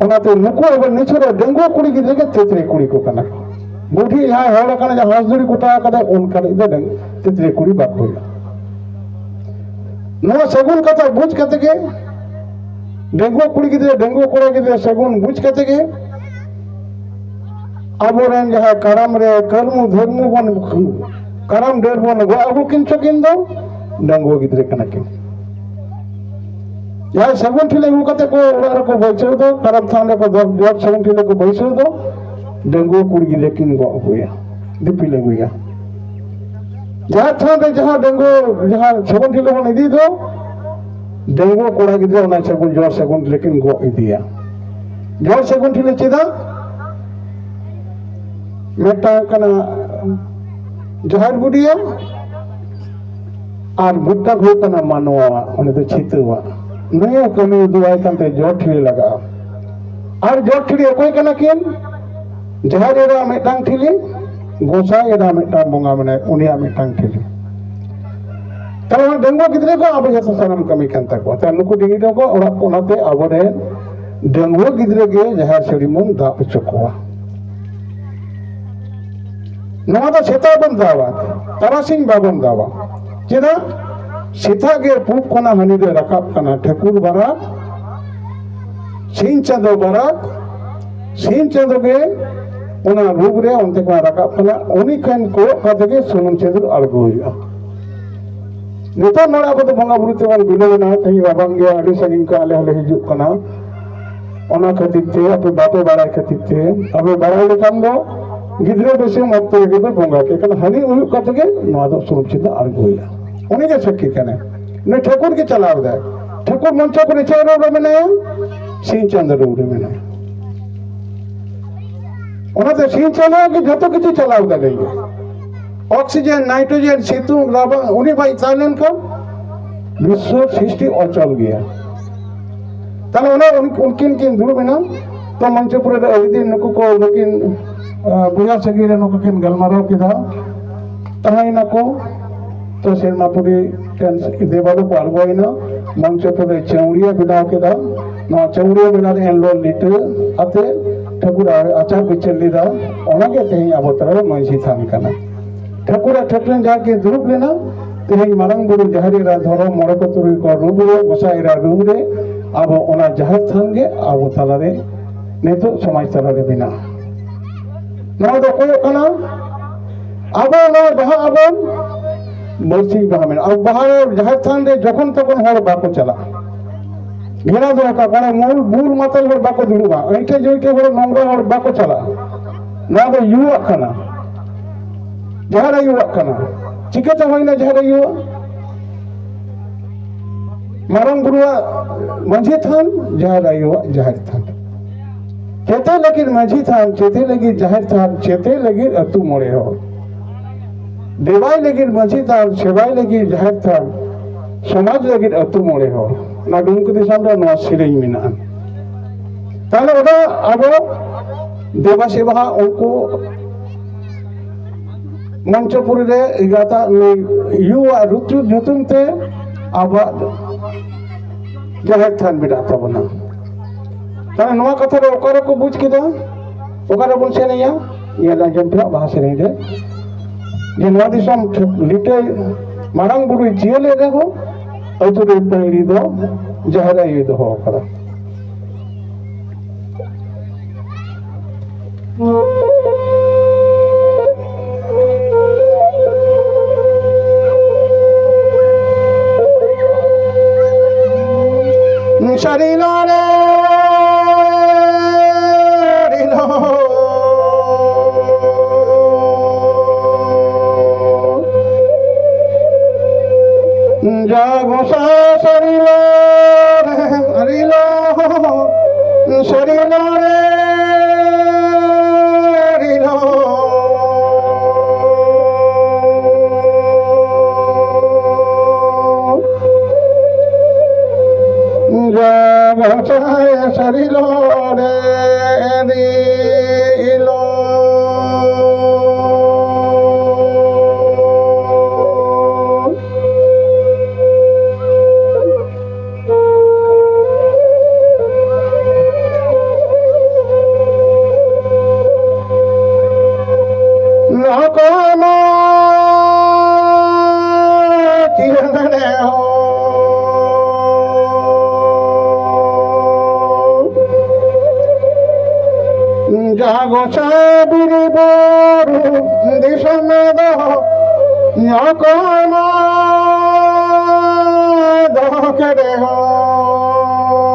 ᱚᱱᱟᱛᱮ ᱱᱩᱠᱩ ᱟᱵᱚ ᱱᱤᱪᱷᱚᱨ ᱰᱟᱺᱜᱩᱣᱟᱹ ᱠᱩᱲᱤ ᱜᱤᱫᱽᱨᱟᱹ ᱜᱮ ᱛᱮᱛᱨᱮ ᱠᱩᱲᱤ ᱠᱚ ᱠᱟᱱᱟ ᱠᱚ᱾ ᱵᱩᱰᱷᱤ ᱡᱟᱦᱟᱸᱭ ᱦᱚᱲ ᱠᱟᱱᱟ, ᱡᱟᱦᱟᱸ ᱦᱟᱸᱥ ᱡᱩᱲᱤ ᱠᱚᱴᱟ ᱠᱟᱫᱟ, ᱚᱱᱠᱟᱱᱤᱡ ᱫᱚ ᱰᱟᱺᱜᱩ-, ᱛᱮᱛᱨᱮ ᱠᱩᱲᱤ ᱵᱟᱠᱚ ᱦᱩᱭᱩᱜᱼᱟ᱾ ᱱᱚᱣᱟ ᱥᱟᱹᱜᱩᱱ ᱠᱟᱛᱷᱟ ᱵᱩᱡᱽ ᱠᱟᱛᱮ ᱜᱮ, ᱰᱟᱺᱜᱩᱣᱟᱹ ᱠᱩᱲᱤ ᱜᱤᱫᱽᱨᱟᱹ, ᱰᱟᱺᱜᱩᱣᱟᱹ ᱠᱚᱲᱟ ᱜᱤᱫᱽᱨᱟᱹ ᱥᱟᱹᱜᱩᱱ ᱵᱩᱡᱽ ᱠᱟᱛᱮ ᱜᱮ, ᱟᱵᱚᱨᱮᱱ ᱡᱟᱦᱟᱸ ᱠᱟᱨᱟᱢ ᱨᱮ ᱠᱟᱹᱨᱢᱩ ᱫᱷᱟᱹᱨᱢᱩ ᱵᱚᱱ, ᱠᱟᱨᱟᱢ ᱰᱟᱹᱨ ᱵᱚᱱ ᱜᱚᱜ ᱟᱹᱜᱩ ᱠᱤᱱ ᱪᱚ, ᱠᱤᱱ ᱫᱚ ᱰᱟᱺᱜᱩᱣᱟᱹ ᱜᱤᱫᱽᱨᱟᱹ ᱠᱟᱱᱟ ᱠᱤᱱ᱾ ᱡᱟᱦᱟᱸᱭ ᱥᱟᱹᱜᱩᱱ ᱴᱷᱤᱞᱤ ᱟᱹᱜᱩ ᱠᱟᱛᱮ ᱠᱚ ᱚᱲᱟᱜ ᱨᱮᱠᱚ ᱵᱟᱹᱭᱥᱟᱹᱣ ᱫᱚ, ᱠᱟᱨᱟᱢ ᱛᱷᱟᱱ ᱨᱮᱠᱚ ᱫᱚ, ᱡᱚᱜ ᱥᱟᱹᱜᱩᱱ ᱴᱷᱤᱞᱤ ᱠᱚ ᱵᱟᱹᱭᱥᱟᱹᱣ ᱫᱚ, ᱰᱟᱺᱜᱩᱣᱟᱹ ᱠᱩᱲᱤ ᱜᱤᱫᱽᱨᱟᱹ ᱠᱤᱱ ᱜᱚᱜ ᱟᱹᱜᱩᱭᱟ, ᱫᱤᱯᱤᱞ ᱟᱹᱜᱩᱭᱟ᱾ ᱡᱟᱦᱮᱨ ᱛᱷᱟᱱ ᱨᱮ ᱡᱟᱦᱟᱸ ᱰᱟᱺᱜᱩᱣᱟᱹ, ᱡᱟᱦᱟᱸ ᱥᱟᱹᱜᱩᱱ ᱴᱷᱤᱞᱤ ᱵᱚᱱ ᱤᱫᱤ ᱫᱚ, ᱰᱟᱺᱜᱩᱣᱟᱹ ᱠᱚᱲᱟ ᱜᱤᱫᱽᱨᱟᱹ ᱚᱱᱟ ᱥᱟᱹᱜᱩᱱ, ᱡᱚᱜ ᱥᱟᱹᱜᱩᱱ ᱴᱷᱤᱞᱤ ᱠᱤᱱ ᱜᱚᱜ ᱤᱫᱤᱭᱟ᱾ ᱡᱚᱜ ᱥᱟᱹᱜᱩᱱ ᱴᱷᱤᱞᱤ ᱪᱮᱫᱟᱜ? ᱢᱤᱫᱴᱟᱝ ᱠᱟᱱᱟ ᱡᱟᱦᱮᱨ ᱵᱩᱰᱷᱤᱭᱟᱜ, ᱟᱨ ᱢᱤᱫᱴᱟᱝ ᱦᱩᱭᱩᱜ ᱠᱟᱱᱟ ᱢᱟᱱᱣᱟᱣᱟᱜ, ᱩᱱᱤ ᱫᱚ ᱪᱷᱤᱛᱟᱹᱣᱟᱜ᱾ ᱱᱩᱭᱮ ᱠᱟᱹᱢᱤ ᱩᱫᱩᱜ ᱟᱭ ᱠᱟᱱᱛᱮ ᱡᱚᱜ ᱴᱷᱤᱞᱤ ᱞᱟᱜᱟᱜᱼᱟ᱾ ᱟᱨ ᱡᱚᱜ ᱴᱷᱤᱞᱤ ᱚᱠᱚᱭ ᱠᱟᱱᱟ ᱠᱤᱱ? ᱡᱟᱦᱮᱨ ᱮᱨᱟ ᱢᱤᱫᱴᱟᱝ ᱴᱷᱤᱞᱤ, ᱜᱚᱸᱥᱟᱭ ᱮᱨᱟ ᱢᱤᱫᱴᱟᱝ ᱵᱚᱸᱜᱟ ᱢᱮᱱᱟᱭ, ᱩᱱᱤᱭᱟᱜ ᱢᱤᱫᱴᱟᱝ ᱴᱷᱤᱞᱤ᱾ ᱛᱟᱦᱞᱮ ᱚᱱᱟ ᱰᱟᱺᱜᱩᱣᱟᱹ ᱜᱤᱫᱽᱨᱟᱹ ᱠᱚ ᱟᱵᱚ ᱡᱚᱛᱚ ᱥᱟᱱᱟᱢ ᱠᱟᱹᱢᱤ ᱠᱟᱱ ᱛᱟᱠᱚᱣᱟ᱾ ᱛᱟᱦᱞᱮ ᱱᱩᱠᱩ ᱰᱤᱝᱜᱤ ᱰᱚᱸᱜᱚ ᱚᱲᱟᱜ ᱠᱚ, ᱚᱱᱟᱛᱮ ᱟᱵᱚᱨᱮᱱ ᱰᱟᱺᱜᱩᱣᱟᱹ ᱜᱤᱫᱽᱨᱟᱹ ᱜᱮ ᱡᱟᱦᱮᱨ ᱥᱟᱹᱲᱤᱢ ᱵᱚᱱ ᱫᱟᱵ ᱦᱚᱪᱚ ᱠᱚᱣᱟ᱾ ᱱᱚᱣᱟ ᱫᱚ ᱥᱮᱛᱟᱜ ᱵᱚᱱ ᱫᱟᱵᱟ, ᱛᱟᱨᱟᱥᱤᱧ ᱵᱟᱵᱚᱱ ᱫᱟᱵᱟ᱾ ᱪᱮᱫᱟᱜ? ᱥᱮᱛᱟᱜ ᱜᱮ ᱯᱩᱵ ᱠᱷᱚᱱᱟᱜ ᱦᱟᱹᱱᱤ ᱫᱚᱭ ᱨᱟᱠᱟᱵ ᱠᱟᱱᱟ, ᱴᱷᱟᱹᱠᱩᱨ ᱵᱟᱨᱟᱠ, ᱥᱤᱧ ᱪᱟᱸᱫᱚ ᱵᱟᱨᱟᱠ, ᱥᱤᱧ ᱪᱟᱸᱫᱚ ᱜᱮ ᱚᱱᱟ ᱨᱩᱯ ᱨᱮ ᱚᱱᱛᱮ ᱠᱷᱚᱱᱟᱜ ᱨᱟᱠᱟᱵ ᱠᱟᱱᱟ᱾ ᱩᱱᱤ ᱴᱷᱮᱱ ᱠᱚᱭᱚᱜ ᱠᱟᱛᱮ ᱜᱮ ᱥᱩᱱᱩᱢ ᱥᱤᱸᱫᱩᱨ ᱟᱬᱜᱚ ᱦᱩᱭᱩᱜᱼᱟ᱾ ᱱᱤᱛᱚᱜ ᱱᱚᱰᱮ ᱟᱵᱚ ᱫᱚ ᱵᱚᱸᱜᱟ ᱵᱩᱨᱩ ᱛᱮᱵᱚᱱ ᱵᱤᱞᱚᱢ ᱮᱱᱟ, ᱛᱮᱦᱮᱧ ᱨᱟᱵᱟᱝ ᱜᱮᱭᱟ, ᱟᱹᱰᱤ ᱥᱟᱺᱜᱤᱧ ᱠᱷᱚᱱ ᱟᱞᱮ ᱦᱚᱸᱞᱮ ᱦᱤᱡᱩᱜ ᱠᱟᱱᱟ᱾ ᱚᱱᱟ ᱠᱷᱟᱹᱛᱤᱨ ᱛᱮ, ᱟᱯᱮ ᱵᱟᱯᱮ ᱵᱟᱲᱟᱭ ᱠᱷᱟᱹᱛᱤᱨ ᱛᱮ, ᱟᱯᱮ ᱵᱟᱲᱟᱭ ᱞᱮᱠᱷᱟᱱ ᱫᱚ ᱜᱤᱫᱽᱨᱟᱹ ᱵᱮᱥᱮᱢ ᱚᱠᱛᱚ ᱨᱮᱜᱮ ᱯᱮ ᱵᱚᱸᱜᱟ ᱠᱮᱫ ᱠᱟᱱᱟ᱾ ᱦᱟᱹᱱᱤ ᱩᱭᱩᱜ ᱠᱟᱛᱮ ᱜᱮ ᱱᱚᱣᱟ ᱫᱚ ᱥᱩᱨᱩᱡ ᱪᱤᱛᱟᱹ ᱟᱬᱜᱚᱭᱟ᱾ ᱩᱱᱤ ᱜᱮ ᱥᱟᱹᱠᱷᱤ ᱠᱟᱱᱟᱭ᱾ ᱩᱱᱤ ᱴᱷᱟᱹᱠᱩᱨ ᱜᱮ ᱪᱟᱞᱟᱣ ᱮᱫᱟᱭ᱾ ᱴᱷᱟᱹᱠᱩᱨ ᱢᱚᱧᱪᱚᱯᱩᱨᱤ ᱪᱮᱫ ᱨᱩᱯ ᱨᱮ ᱢᱮᱱᱟᱭᱟ? ᱥᱤᱧ ᱪᱟᱸᱫᱚ ᱨᱩᱯ ᱨᱮ ᱢᱮᱱᱟᱭᱟ᱾ ᱚᱱᱟᱛᱮ ᱥᱤᱧ ᱪᱟᱸᱫᱚ ᱜᱮ ᱡᱷᱚᱛᱚ ᱠᱤᱪᱷᱩ ᱪᱟᱞᱟᱣ ᱫᱟᱲᱮᱭᱟᱜᱼᱟ᱾ ᱚᱠᱥᱤᱡᱮᱱ, ᱱᱟᱭᱴᱨᱳᱡᱮᱱ, ᱥᱤᱛᱩᱝ, ᱨᱟᱵᱟᱝ, ᱩᱱᱤ ᱵᱟᱭ ᱛᱟᱦᱮᱸ ᱞᱮᱱᱠᱷᱟᱱ ᱵᱤᱥᱥᱚ ᱥᱨᱤᱥᱴᱤ ᱚᱪᱚᱞ ᱜᱮᱭᱟ᱾ ᱛᱟᱦᱞᱮ ᱚᱱᱮ ᱩᱱ-, ᱩᱱᱠᱤᱱ ᱠᱤᱱ ᱫᱩᱲᱩᱵ ᱮᱱᱟ᱾ ᱛᱚ ᱢᱚᱧᱪᱚᱯᱩᱨᱤ ᱨᱮ ᱟᱹᱰᱤ ᱫᱤᱱ ᱱᱩᱠᱩ ᱠᱚ, ᱱᱩᱠᱤᱱ, ᱟᱸ, ᱵᱚᱭᱦᱟ ᱥᱟᱹᱜᱟᱹᱭ ᱨᱮ ᱱᱩᱠᱩ ᱠᱤᱱ ᱜᱟᱞᱢᱟᱨᱟᱣ ᱠᱮᱫᱟ, ᱛᱟᱦᱮᱸᱭᱮᱱᱟ ᱠᱚ᱾ ᱛᱚ ᱥᱮᱨᱢᱟᱯᱩᱨᱤ ᱴᱷᱮᱱ ᱫᱮᱵᱟᱞᱳ ᱠᱚ ᱟᱬᱜᱚᱭᱮᱱᱟ᱾ ᱢᱚᱧᱪᱚᱯᱩᱨᱤ ᱨᱮ ᱪᱟᱹᱣᱲᱤᱭᱟᱹ ᱵᱮᱱᱟᱣ ᱠᱮᱫᱟ᱾ ᱱᱚᱣᱟ ᱪᱟᱹᱣᱲᱤᱭᱟᱹ ᱵᱮᱱᱟᱣ ᱨᱮ ᱮᱱᱦᱤᱞᱳᱜ ᱞᱤᱴᱟᱹ ᱟᱛᱮ ᱴᱷᱟᱹᱠᱩᱨ ᱟᱪᱟᱨ ᱵᱤᱪᱟᱹᱨ ᱞᱮᱫᱟ᱾ ᱚᱱᱟᱜᱮ ᱛᱮᱦᱮᱧ ᱟᱵᱚ ᱛᱟᱞᱟᱨᱮ ᱢᱟᱹᱡᱷᱤ ᱛᱷᱟᱱ ᱠᱟᱱᱟ᱾ ᱴᱷᱟᱹᱠᱩᱨ ᱟᱨ ᱴᱷᱟᱹᱠᱨᱟᱹᱱ ᱡᱟᱦᱟᱸ ᱠᱤᱱ ᱫᱩᱲᱩᱵ ᱞᱮᱱᱟ, ᱛᱮᱦᱮᱧ ᱢᱟᱨᱟᱝ ᱵᱩᱨᱩ, ᱡᱟᱦᱮᱨ ᱮᱨᱟ, ᱫᱷᱚᱨᱚᱢ, ᱢᱚᱬᱮ ᱠᱚ ᱛᱩᱨᱩᱭ ᱠᱚ ᱨᱩᱢ ᱨᱮ, ᱜᱚᱸᱥᱟᱭ ᱮᱨᱟ ᱨᱩᱢ ᱨᱮ, ᱟᱵᱚ ᱚᱱᱟ ᱡᱟᱦᱮᱨ ᱛᱷᱟᱱ ᱜᱮ ᱟᱵᱚ ᱛᱟᱞᱟᱨᱮ, ᱱᱤᱛᱚᱜ ᱥᱚᱢᱟᱡᱽ ᱛᱟᱞᱟᱨᱮ ᱢᱮᱱᱟᱜᱼᱟ᱾ ᱱᱚᱣᱟ ᱫᱚ ᱚᱠᱚᱭᱚᱜ ᱠᱟᱱᱟ? ᱟᱵᱚ ᱱᱚᱣᱟ ᱵᱟᱦᱟ ᱟᱵᱚᱱ, ᱵᱟᱹᱨᱥᱤᱧ ᱵᱟᱦᱟ ᱢᱮᱱᱟᱜᱼᱟ᱾ ᱟᱵᱚ ᱵᱟᱦᱟ ᱨᱮ ᱡᱟᱦᱮᱨ ᱛᱷᱟᱱ ᱨᱮ ᱡᱚᱠᱷᱚᱱ ᱛᱚᱠᱷᱚᱱ ᱦᱚᱲ ᱵᱟᱠᱚ ᱪᱟᱞᱟᱜᱼᱟ᱾ ᱜᱷᱮᱨᱟ ᱫᱚᱦᱚ ᱠᱟᱜ ᱠᱟᱱᱟ᱾ ᱢᱩᱞ ᱵᱩᱞ ᱢᱟᱛᱟᱞ ᱦᱚᱲ ᱵᱟᱠᱚ ᱫᱩᱲᱩᱵᱼᱟ, ᱟᱹᱭᱴᱷᱟᱹ ᱡᱟᱹᱭᱴᱷᱟᱹ ᱦᱚᱲ, ᱱᱚᱝᱨᱟ ᱦᱚᱲ ᱵᱟᱠᱚ ᱪᱟᱞᱟᱜᱼᱟ᱾ ᱱᱚᱣᱟ ᱫᱚ ᱭᱩᱣᱟᱜ ᱠᱟᱱᱟ, ᱡᱟᱦᱮᱨ ᱟᱭᱳᱣᱟᱜ ᱠᱟᱱᱟ᱾ ᱪᱤᱠᱟᱹᱛᱮ ᱦᱩᱭᱱᱟ ᱡᱟᱦᱮᱨ ᱟᱭᱳᱣᱟᱜ? ᱢᱟᱨᱟᱝ ᱵᱩᱨᱩᱣᱟᱜ ᱢᱟᱹᱡᱷᱤ ᱛᱷᱟᱱ, ᱡᱟᱦᱮᱨ ᱟᱭᱳᱣᱟᱜ ᱡᱟᱦᱮᱨ ᱛᱷᱟᱱ᱾ ᱪᱮᱛᱮ ᱞᱟᱹᱜᱤᱫ ᱢᱟᱹᱡᱷᱤ ᱛᱷᱟᱱ, ᱪᱮᱛᱮ ᱞᱟᱹᱜᱤᱫ ᱡᱟᱦᱮᱨ ᱛᱷᱟᱱ, ᱪᱮᱛᱮ ᱞᱟᱹᱜᱤᱫ ᱟᱹᱛᱩ ᱢᱚᱬᱮ ᱦᱚᱲ᱾ ᱫᱮᱵᱟᱭ ᱞᱟᱹᱜᱤᱫ ᱢᱟᱹᱡᱷᱤ ᱛᱷᱟᱱ, ᱥᱮᱵᱟᱭ ᱞᱟᱹᱜᱤᱫ ᱡᱟᱦᱮᱨ ᱛᱷᱟᱱ, ᱥᱚᱢᱟᱡᱽ ᱞᱟᱹᱜᱤᱫ ᱟᱹᱛᱩ ᱢᱚᱬᱮ ᱦᱚᱲ᱾ ᱚᱱᱟ ᱰᱩᱢᱠᱟᱹ ᱫᱤᱥᱚᱢ ᱨᱮ ᱱᱚᱣᱟ ᱥᱮᱨᱮᱧ ᱢᱮᱱᱟᱜᱼᱟ᱾ ᱛᱟᱦᱞᱮ ᱚᱱᱟ ᱟᱵᱚ ᱫᱮᱵᱟ ᱥᱮᱵᱟ ᱩᱱᱠᱩ ᱢᱚᱧᱪᱚᱯᱩᱨᱤ ᱨᱮ ᱮᱜᱟᱛᱟ ᱱᱩᱭ ᱭᱩᱣᱟᱜ ᱨᱩᱛᱩ ᱧᱩᱛᱩᱢ ᱛᱮ ᱟᱵᱚᱣᱟᱜ ᱡᱟᱦᱮᱨ ᱛᱷᱟᱱ ᱢᱮᱱᱟᱜ ᱛᱟᱵᱚᱱᱟ᱾ ᱛᱟᱦᱞᱮ ᱱᱚᱣᱟ ᱠᱟᱛᱷᱟ ᱫᱚ ᱚᱠᱟ ᱨᱮᱠᱚ ᱵᱩᱡᱽ ᱠᱮᱫᱟ? ᱚᱠᱟ ᱨᱮᱵᱚᱱ ᱥᱮᱱᱮᱭᱟ? ᱧᱮᱞ ᱟᱸᱡᱚᱢ ᱯᱮ ᱦᱟᱸᱜ ᱵᱟᱦᱟ ᱥᱮᱨᱮᱧ ᱨᱮ, ᱡᱮ ᱱᱚᱣᱟ ᱫᱤᱥᱚᱢ ᱞᱤᱴᱟᱹᱭ ᱢᱟᱨᱟᱝ ᱵᱩᱨᱩᱭ ᱡᱤᱭᱟᱹᱞᱮᱫ ᱨᱮᱦᱚᱸ ᱟᱹᱛᱩ ᱨᱮ ᱯᱟᱹᱭᱲᱤ ᱫᱚ ᱡᱟᱦᱮᱨ ᱟᱭᱳᱭ ᱫᱚᱦᱚ ᱟᱠᱟᱫᱟ᱾ ᱥᱟᱹᱨᱤ ᱞᱚ ᱨᱮ, ᱥᱟᱹᱨᱤ ᱞᱚ᱾ ᱡᱟ ᱜᱚᱸᱥᱟᱭ ᱥᱟᱹᱨᱤ ᱞᱚ ᱨᱮ, ᱥᱟᱹᱨᱤ ᱞᱚ, ᱥᱟᱹᱨᱤ ᱞᱚ ᱨᱮ, ᱥᱟᱹᱨᱤ ᱞᱚ᱾ ᱡᱟ ᱜᱚᱸᱥᱟᱭ ᱥᱟᱹᱨᱤ ᱞᱚ ᱨᱮ, ᱥᱟᱹᱨᱤ ᱞᱚ᱾ ᱱᱚᱠᱚᱭ ᱢᱟ ᱪᱤᱨᱟᱹ ᱫᱟᱲᱮ ᱦᱚᱸ᱾ ᱡᱟ ᱜᱚᱸᱥᱟᱭ ᱵᱤᱨ ᱵᱩᱨᱩ ᱫᱤᱥᱚᱢ ᱫᱚ ᱚᱠᱚᱭ ᱢᱟ ᱫᱚᱦᱚ ᱠᱮᱫᱮ ᱦᱚᱸ᱾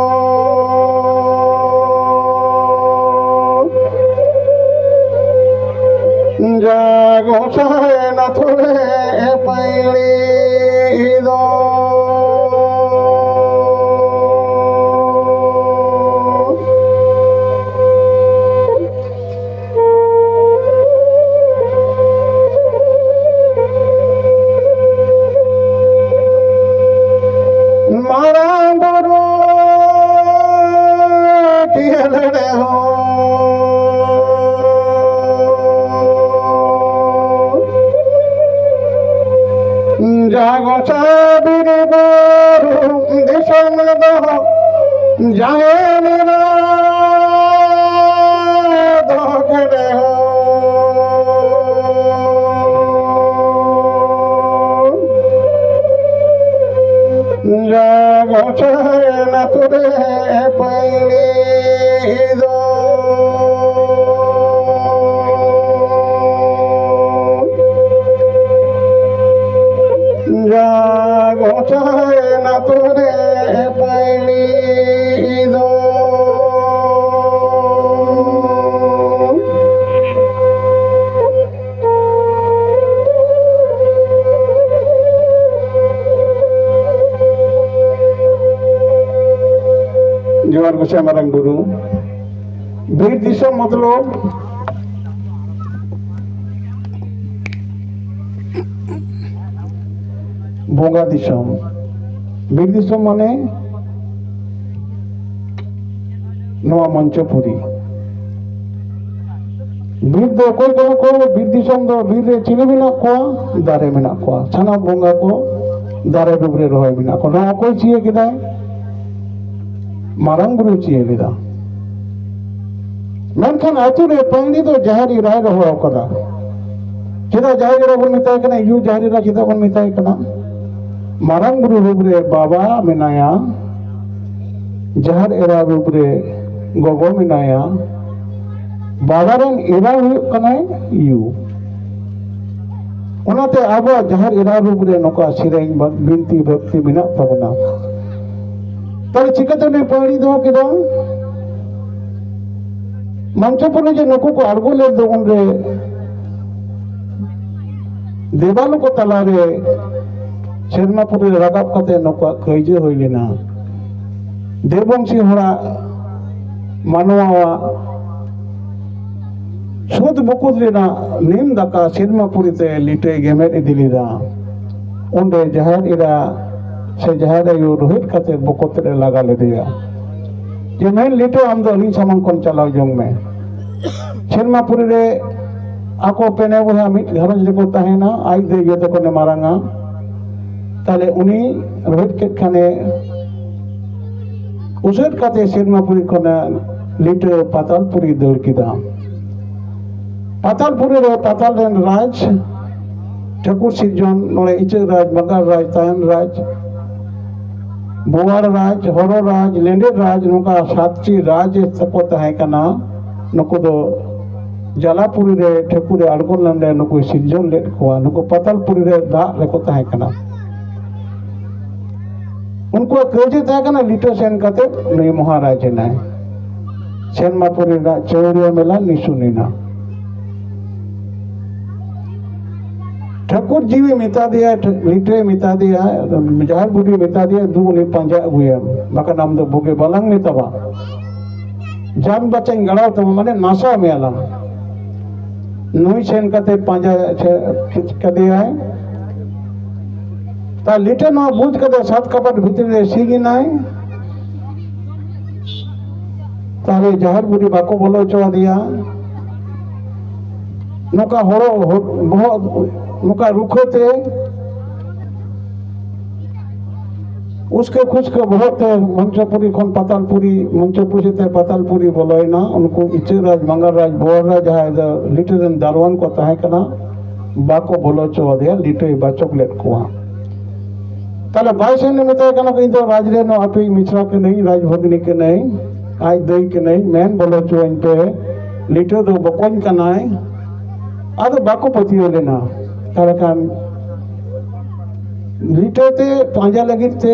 ᱜᱚᱸᱥᱟᱭ ᱱᱟᱛᱷᱩ ᱨᱮ ᱯᱟᱹᱭᱲᱤ ᱫᱚ᱾ ᱢᱟᱨᱟᱝ ᱵᱩᱨᱩ ᱪᱮᱫ ᱨᱮᱦᱚᱸ ᱡᱟᱜᱚ ᱪᱟᱹᱵᱤᱨ ᱵᱩᱨᱩ ᱫᱤᱥᱚᱢ ᱫᱚ ᱡᱟᱦᱮᱨ ᱮᱨᱟ ᱫᱚ ᱠᱮᱫᱮ ᱦᱚᱸ᱾ ᱡᱟᱜᱚ ᱪᱟᱭᱱᱟ ᱛᱚᱨᱮ ᱯᱟᱹᱭᱲᱤ ᱫᱚ᱾ ᱡᱟᱜᱚ ᱪᱟᱭᱱᱟ ᱛᱚᱨᱮ ᱯᱟᱹᱭᱲᱤ ᱫᱚ᱾ ᱡᱚᱦᱟᱨ ᱜᱚᱸᱥᱟᱭ ᱢᱟᱨᱟᱝ ᱵᱩᱨᱩ᱾ ᱵᱤᱨ ᱫᱤᱥᱚᱢ ᱢᱚᱛᱞᱚᱵ ᱵᱚᱸᱜᱟ ᱫᱤᱥᱚᱢ᱾ ᱵᱤᱨ ᱫᱤᱥᱚᱢ ᱢᱟᱱᱮ ᱱᱚᱣᱟ ᱢᱚᱧᱪᱚᱯᱩᱨᱤ᱾ ᱵᱤᱨ ᱫᱚ ᱚᱠᱚᱭ ᱠᱟᱱᱟ ᱠᱚ? ᱵᱤᱨ ᱫᱤᱥᱚᱢ ᱫᱚ ᱵᱤᱨ ᱨᱮ ᱪᱤᱞᱤ ᱢᱮᱱᱟᱜ ᱠᱚᱣᱟ? ᱫᱟᱨᱮ ᱢᱮᱱᱟᱜ ᱠᱚᱣᱟ᱾ ᱥᱟᱱᱟᱢ ᱵᱚᱸᱜᱟ ᱠᱚ ᱫᱟᱨᱮ ᱰᱩᱵ ᱨᱮ ᱨᱚᱦᱚᱭ ᱢᱮᱱᱟᱜ ᱠᱚᱣᱟ᱾ ᱱᱚᱣᱟ ᱚᱠᱚᱭ ᱪᱤᱭᱟᱹ ᱠᱮᱫᱟᱭ? ᱢᱟᱨᱟᱝ ᱵᱩᱨᱩ ᱪᱤᱭᱟᱹ ᱞᱮᱫᱟ᱾ ᱢᱮᱱᱠᱷᱟᱱ ᱟᱹᱛᱩ ᱨᱮ ᱯᱟᱹᱭᱲᱤ ᱫᱚ ᱡᱟᱦᱮᱨ ᱮᱨᱟᱭ ᱨᱚᱦᱚ ᱟᱠᱟᱫᱟ᱾ ᱪᱮᱫᱟᱜ ᱡᱟᱦᱮᱨ ᱮᱨᱟ ᱵᱚᱱ ᱢᱮᱛᱟᱭ ᱠᱟᱱᱟ? ᱭᱩ ᱡᱟᱦᱮᱨ ᱮᱨᱟ ᱪᱮᱫᱟᱜ ᱵᱚᱱ ᱢᱮᱛᱟᱭ ᱠᱟᱱᱟ? ᱢᱟᱨᱟᱝ ᱵᱩᱨᱩ ᱨᱩᱯ ᱨᱮ ᱵᱟᱵᱟ ᱢᱮᱱᱟᱭᱟ, ᱡᱟᱦᱮᱨ ᱮᱨᱟ ᱨᱩᱯ ᱨᱮ ᱜᱚᱜᱚ ᱢᱮᱱᱟᱭᱟ, ᱵᱟᱵᱟ ᱨᱮᱱ ᱮᱨᱟ ᱦᱩᱭᱩᱜ ᱠᱟᱱᱟᱭ ᱭᱩ᱾ ᱚᱱᱟᱛᱮ ᱟᱵᱚᱣᱟᱜ ᱡᱟᱦᱮᱨ ᱮᱨᱟ ᱨᱩᱯ ᱨᱮ ᱱᱚᱝᱠᱟ ᱥᱮᱨᱮᱧ ᱵᱟ-, ᱵᱤᱱᱛᱤ ᱵᱷᱚᱠᱛᱤ ᱢᱮᱱᱟᱜ ᱛᱟᱵᱚᱱᱟ᱾ ᱛᱟᱦᱞᱮ ᱪᱤᱠᱟᱹᱛᱮ ᱩᱱᱤ ᱯᱟᱹᱭᱲᱤ ᱫᱚᱦᱚ ᱠᱮᱫᱟ? ᱢᱚᱧᱪᱚᱯᱩᱨᱤ ᱡᱮ ᱱᱩᱠᱩ ᱠᱚ ᱟᱬᱜᱚ ᱞᱮᱫ ᱫᱚ ᱩᱱᱨᱮ ᱫᱮᱵᱟᱞᱳᱠ ᱛᱟᱞᱟᱨᱮ ᱥᱮᱨᱢᱟᱯᱩᱨᱤ ᱨᱮ ᱨᱟᱠᱟᱵ ᱠᱟᱛᱮ ᱱᱩᱠᱩᱣᱟᱜ ᱠᱟᱹᱭᱡᱟᱹ ᱦᱩᱭ ᱞᱮᱱᱟ᱾ ᱫᱮᱵᱚᱝᱥᱤ ᱦᱚᱲᱟᱜ ᱢᱟᱱᱣᱟᱣᱟᱜ ᱥᱩᱫ ᱵᱩᱠᱩᱫ ᱨᱮᱱᱟᱜ ᱱᱤᱢ ᱫᱟᱠᱟ ᱥᱮᱨᱢᱟᱯᱩᱨᱤ ᱛᱮ ᱞᱤᱴᱟᱹᱭ ᱜᱮᱢᱮᱨ ᱤᱫᱤ ᱞᱮᱫᱟ᱾ ᱚᱸᱰᱮ ᱡᱟᱦᱮᱨ ᱮᱨᱟ ᱥᱮ ᱡᱟᱦᱮᱨ ᱟᱭᱳ ᱨᱳᱦᱮᱫ ᱠᱟᱛᱮ ᱵᱚᱠᱚᱛ ᱨᱮ ᱞᱟᱜᱟ ᱞᱮᱫᱮᱭᱟ ᱡᱮ, "ᱢᱮᱱ ᱞᱤᱴᱟᱹ, ᱟᱢ ᱫᱚ ᱟᱹᱞᱤᱧ ᱥᱟᱢᱟᱝ ᱠᱷᱚᱱ ᱪᱟᱞᱟᱣ ᱡᱚᱝ ᱢᱮ᱾" ᱥᱮᱨᱢᱟᱯᱩᱨᱤ ᱨᱮ ᱟᱠᱚ ᱯᱮᱱᱮ ᱵᱚᱭᱦᱟ ᱢᱤᱫ ᱜᱷᱟᱨᱚᱸᱡᱽ ᱨᱮᱠᱚ ᱛᱟᱦᱮᱱᱟ, ᱟᱡ ᱫᱚ ᱡᱚᱛᱚ ᱠᱷᱚᱱᱮ ᱢᱟᱨᱟᱝᱟ᱾ ᱛᱟᱦᱞᱮ ᱩᱱᱤ ᱨᱳᱦᱮᱫ ᱠᱮᱫ ᱠᱷᱟᱱᱮ ᱩᱥᱟᱹᱫ ᱠᱟᱛᱮ ᱥᱮᱨᱢᱟᱯᱩᱨᱤ ᱠᱷᱚᱱᱟᱜ ᱞᱤᱴᱟᱹ ᱯᱟᱛᱟᱞᱯᱩᱨᱤ ᱫᱟᱹᱲ ᱠᱮᱫᱟ᱾ ᱯᱟᱛᱟᱞᱯᱩᱨᱤ ᱨᱮ ᱯᱟᱛᱟᱞ ᱨᱮᱱ ᱨᱟᱡᱽ ᱴᱷᱟᱹᱠᱩᱨ ᱥᱤᱨᱡᱚᱱ, ᱱᱚᱰᱮ ᱤᱪᱟᱹᱜ ᱨᱟᱡᱽ, ᱢᱟᱜᱟᱲ ᱨᱟᱡᱽ, ᱛᱟᱭᱟᱱ ᱨᱟᱡᱽ, ᱵᱳᱣᱟᱲ ᱨᱟᱡᱽ, ᱦᱚᱨᱚ ᱨᱟᱡᱽ, ᱞᱮᱸᱰᱮᱫ ᱨᱟᱡᱽ, ᱱᱚᱝᱠᱟ ᱥᱟᱛᱴᱤ ᱨᱟᱡᱽ ᱛᱟᱠᱚ ᱛᱟᱦᱮᱸ ᱠᱟᱱᱟ᱾ ᱱᱩᱠᱩ ᱫᱚ ᱡᱟᱞᱟᱯᱩᱨᱤ ᱨᱮ ᱴᱷᱟᱹᱠᱩᱨ ᱮ ᱟᱬᱜᱚ ᱞᱮᱱ ᱨᱮ ᱱᱩᱠᱩᱭ ᱥᱤᱨᱡᱚᱱ ᱞᱮᱫ ᱠᱚᱣᱟ᱾ ᱱᱩᱠᱩ ᱯᱟᱛᱟᱞᱯᱩᱨᱤ ᱨᱮ ᱫᱟᱜ ᱨᱮᱠᱚ ᱛᱟᱦᱮᱸ ᱠᱟᱱᱟ᱾ ᱩᱱᱠᱩᱣᱟᱜ ᱠᱟᱹᱭᱡᱟᱹ ᱛᱟᱦᱮᱸ ᱠᱟᱱᱟ ᱞᱤᱴᱟᱹ ᱥᱮᱱ ᱠᱟᱛᱮ ᱱᱩᱭ ᱢᱚᱦᱟᱨᱟᱡᱽ ᱮᱱᱟᱭ᱾ ᱥᱮᱨᱢᱟᱯᱩᱨᱤ ᱨᱮᱱᱟᱜ ᱪᱟᱹᱣᱨᱤᱭᱟᱹ ᱢᱮᱞᱟ ᱱᱤᱥᱩᱱ ᱮᱱᱟ᱾ ᱴᱷᱟᱹᱠᱩᱨ ᱡᱤᱣᱤ ᱢᱮᱛᱟ ᱫᱮᱭᱟ, ᱴᱷᱟᱹ-, ᱞᱤᱴᱟᱹᱭ ᱢᱮᱛᱟ ᱫᱮᱭᱟ, ᱡᱟᱦᱮᱨ ᱵᱩᱰᱷᱤ ᱢᱮᱛᱟ ᱫᱮᱭᱟ, "ᱫᱩ, ᱩᱱᱤ ᱯᱟᱸᱡᱟ ᱟᱹᱜᱩᱭᱮᱢ, ᱵᱟᱠᱷᱟᱱ ᱟᱢ ᱫᱚ ᱵᱩᱜᱤ ᱵᱟᱞᱟᱝ ᱢᱮᱛᱟᱣᱟ, ᱡᱟᱱ ᱵᱟᱪᱟᱧ ᱜᱟᱲᱟᱣ ᱛᱟᱢᱟ, ᱢᱟᱱᱮ ᱱᱟᱥᱟᱣ ᱢᱮᱭᱟ ᱞᱟᱝ᱾" ᱱᱩᱭ ᱥᱮᱱ ᱠᱟᱛᱮ ᱯᱟᱸᱡᱟ ᱪᱮ-, ᱠᱮᱫᱮᱭᱟᱭ᱾ ᱛᱟ ᱞᱤᱴᱟᱹ ᱱᱚᱣᱟ ᱵᱩᱡᱽ ᱠᱟᱛᱮ ᱥᱟᱛ ᱠᱟᱯᱟᱴ ᱵᱷᱤᱛᱨᱤ ᱨᱮ ᱥᱤᱧ ᱮᱱᱟᱭ᱾ ᱛᱟᱦᱞᱮ ᱡᱟᱦᱮᱨ ᱵᱩᱰᱷᱤ ᱵᱟᱠᱚ ᱵᱚᱞᱚ ᱦᱚᱪᱚ ᱟᱫᱮᱭᱟ᱾ ᱱᱚᱝᱠᱟ ᱦᱚᱲ ᱦᱚ-, ᱵᱚᱦᱚᱜ ᱱᱚᱝᱠᱟ ᱨᱩᱠᱷᱟᱹ ᱛᱮ ᱩᱥᱠᱟᱹ ᱠᱷᱩᱥᱠᱟᱹ ᱵᱚᱦᱚᱜ ᱛᱮ ᱢᱚᱧᱪᱚᱯᱩᱨᱤ ᱠᱷᱚᱱ ᱯᱟᱛᱟᱞᱯᱩᱨᱤ, ᱢᱚᱧᱪᱚᱯᱩᱨᱤ ᱥᱮᱫ ᱛᱮ ᱯᱟᱛᱟᱞᱯᱩᱨᱤ ᱵᱚᱞᱚᱭᱮᱱᱟ᱾ ᱩᱱᱠᱩ ᱤᱪᱟᱹᱜ ᱨᱟᱡᱽ, ᱢᱟᱸᱜᱟᱲ ᱨᱟᱡᱽ, ᱵᱳᱣᱟᱲ ᱨᱟᱡᱽ, ᱡᱟᱦᱟᱸᱭ ᱫᱚ ᱞᱤᱴᱟᱹ ᱨᱮᱱ ᱫᱟᱨᱣᱟᱱ ᱠᱚ ᱛᱟᱦᱮᱸ ᱠᱟᱱᱟ, ᱵᱟᱠᱚ ᱵᱚᱞᱚ ᱦᱚᱪᱚ ᱟᱫᱮᱭᱟ, ᱞᱤᱴᱟᱹᱭ ᱵᱟᱪᱚᱠ ᱞᱮᱫ ᱠᱚᱣᱟ᱾ ᱛᱟᱦᱞᱮ ᱵᱟᱭ ᱥᱮᱱ ᱢᱮᱛᱟᱭ ᱠᱟᱱᱟ, "ᱤᱧ ᱫᱚ ᱨᱟᱡᱽ ᱨᱮ ᱱᱚᱣᱟ ᱟᱯᱮᱭᱤᱡ ᱢᱤᱥᱨᱟ ᱠᱟᱹᱱᱟᱹᱧ, ᱨᱟᱡᱽ ᱵᱷᱟᱹᱜᱽᱱᱤ ᱠᱟᱹᱱᱟᱹᱧ, ᱟᱡ ᱫᱟᱹᱭ ᱠᱟᱹᱱᱟᱹᱧ, ᱢᱮᱱ ᱵᱚᱞᱚ ᱦᱚᱪᱚᱣᱟᱹᱧ ᱯᱮ, ᱞᱤᱴᱟᱹ ᱫᱚ ᱵᱚᱠᱚᱧ ᱠᱟᱱᱟᱭ᱾" ᱟᱫᱚ ᱵᱟᱠᱚ ᱯᱟᱹᱛᱭᱟᱹᱣ ᱞᱮᱱᱟ᱾ ᱛᱟᱦᱞᱮ ᱠᱷᱟᱱ ᱞᱤᱴᱟᱹ ᱛᱮ ᱯᱟᱸᱡᱟ ᱞᱟᱹᱜᱤᱫ ᱛᱮ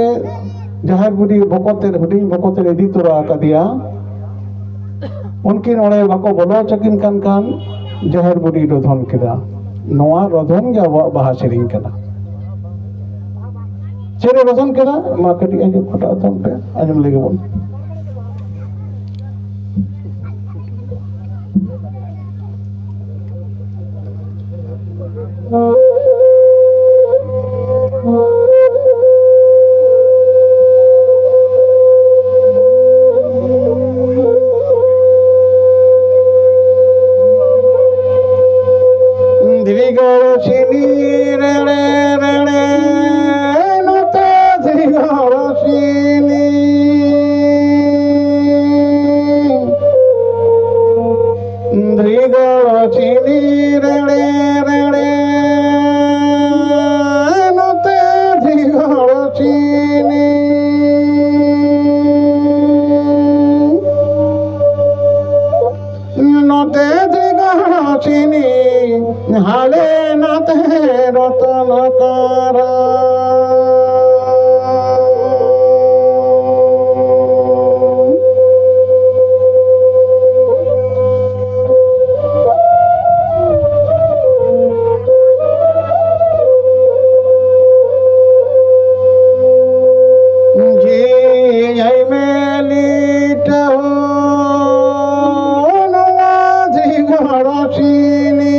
ᱡᱟᱦᱮᱨ ᱵᱩᱰᱷᱤ ᱵᱚᱠᱚᱛ ᱛᱮᱫ, ᱦᱩᱰᱤᱧ ᱵᱚᱠᱚᱛ ᱛᱮᱫ ᱤᱫᱤ ᱛᱚᱨᱟ ᱟᱠᱟᱫᱮᱭᱟ᱾ ᱩᱱᱠᱤᱱ ᱚᱸᱰᱮ ᱵᱟᱠᱚ ᱵᱚᱞᱚ ᱦᱚᱪᱚ ᱠᱤᱱ ᱠᱟᱱ ᱠᱷᱟᱱ ᱡᱟᱦᱮᱨ ᱵᱩᱰᱷᱤ ᱫᱚ ᱫᱷᱚᱱ ᱠᱮᱫᱟ᱾ ᱱᱚᱣᱟ ᱨᱚᱫᱷᱚᱱ ᱜᱮ ᱟᱵᱚᱣᱟᱜ ᱵᱟᱦᱟ ᱥᱮᱨᱮᱧ ᱠᱟᱱᱟ᱾ ᱪᱮᱫ ᱮ ᱨᱚᱫᱷᱚᱱ ᱠᱟᱱᱟ? ᱢᱟ ᱠᱟᱹᱴᱤᱡ ᱟᱸᱡᱚᱢ ᱠᱟᱴᱟᱜ ᱛᱟᱵᱚᱱ ᱯᱮ, ᱟᱸᱡᱚᱢ ᱞᱮᱜᱮ ᱵᱚᱱ᱾ ᱫᱷᱤᱨᱤ ᱜᱚᱲᱚ ᱪᱤᱱᱤ ᱨᱮᱲᱮ ᱨᱮᱲᱮ, ᱱᱚᱛᱮ ᱫᱷᱤᱨᱤ ᱜᱚᱲᱚ ᱪᱤᱱᱤ᱾ ᱫᱷᱤᱨᱤ ᱜᱚᱲᱚ ᱪᱤᱱᱤ ᱨᱮᱲᱮ ᱨᱮᱲᱮ, ᱱᱚᱛᱮ ᱫᱷᱤᱨᱤ ᱜᱚᱲᱚ ᱪᱤᱱᱤ᱾ ᱱᱚᱛᱮ ᱫᱷᱤᱨᱤ ᱜᱚᱲᱚ ᱪᱤᱱᱤ, ᱦᱟᱞᱮ ᱱᱟᱛᱮ ᱨᱚᱛᱚᱱ ᱠᱟᱨᱟ᱾ ᱡᱤᱭᱟᱹᱭ ᱢᱮ ᱞᱤᱴᱟᱹ ᱱᱚᱣᱟ ᱫᱷᱤᱜᱚᱲ ᱪᱤᱱᱤ᱾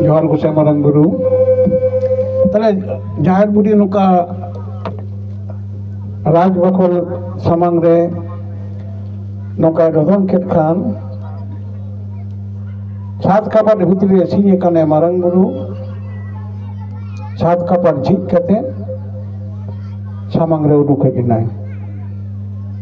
ᱡᱚᱦᱟᱨ ᱜᱚᱸᱥᱟᱭ ᱢᱟᱨᱟᱝ ᱵᱩᱨᱩ᱾ ᱛᱟᱦᱞᱮ ᱡᱟᱦᱮᱨ ᱵᱩᱰᱷᱤ ᱱᱚᱝᱠᱟ ᱨᱟᱡᱽ ᱵᱟᱠᱷᱳᱞ ᱥᱟᱢᱟᱝ ᱨᱮ ᱱᱚᱝᱠᱟᱭ ᱰᱷᱚᱰᱚᱝ ᱠᱮᱫ ᱠᱷᱟᱱ, ᱥᱟᱛ ᱠᱟᱯᱟᱴ ᱵᱷᱤᱛᱨᱤ ᱨᱮ ᱥᱤᱧ ᱟᱠᱟᱱᱮ ᱢᱟᱨᱟᱝ ᱵᱩᱨᱩ ᱥᱟᱛ ᱠᱟᱯᱟᱴ ᱡᱷᱤᱡ ᱠᱟᱛᱮ ᱥᱟᱢᱟᱝ ᱨᱮ ᱩᱰᱩᱠ ᱦᱮᱡ ᱮᱱᱟᱭ᱾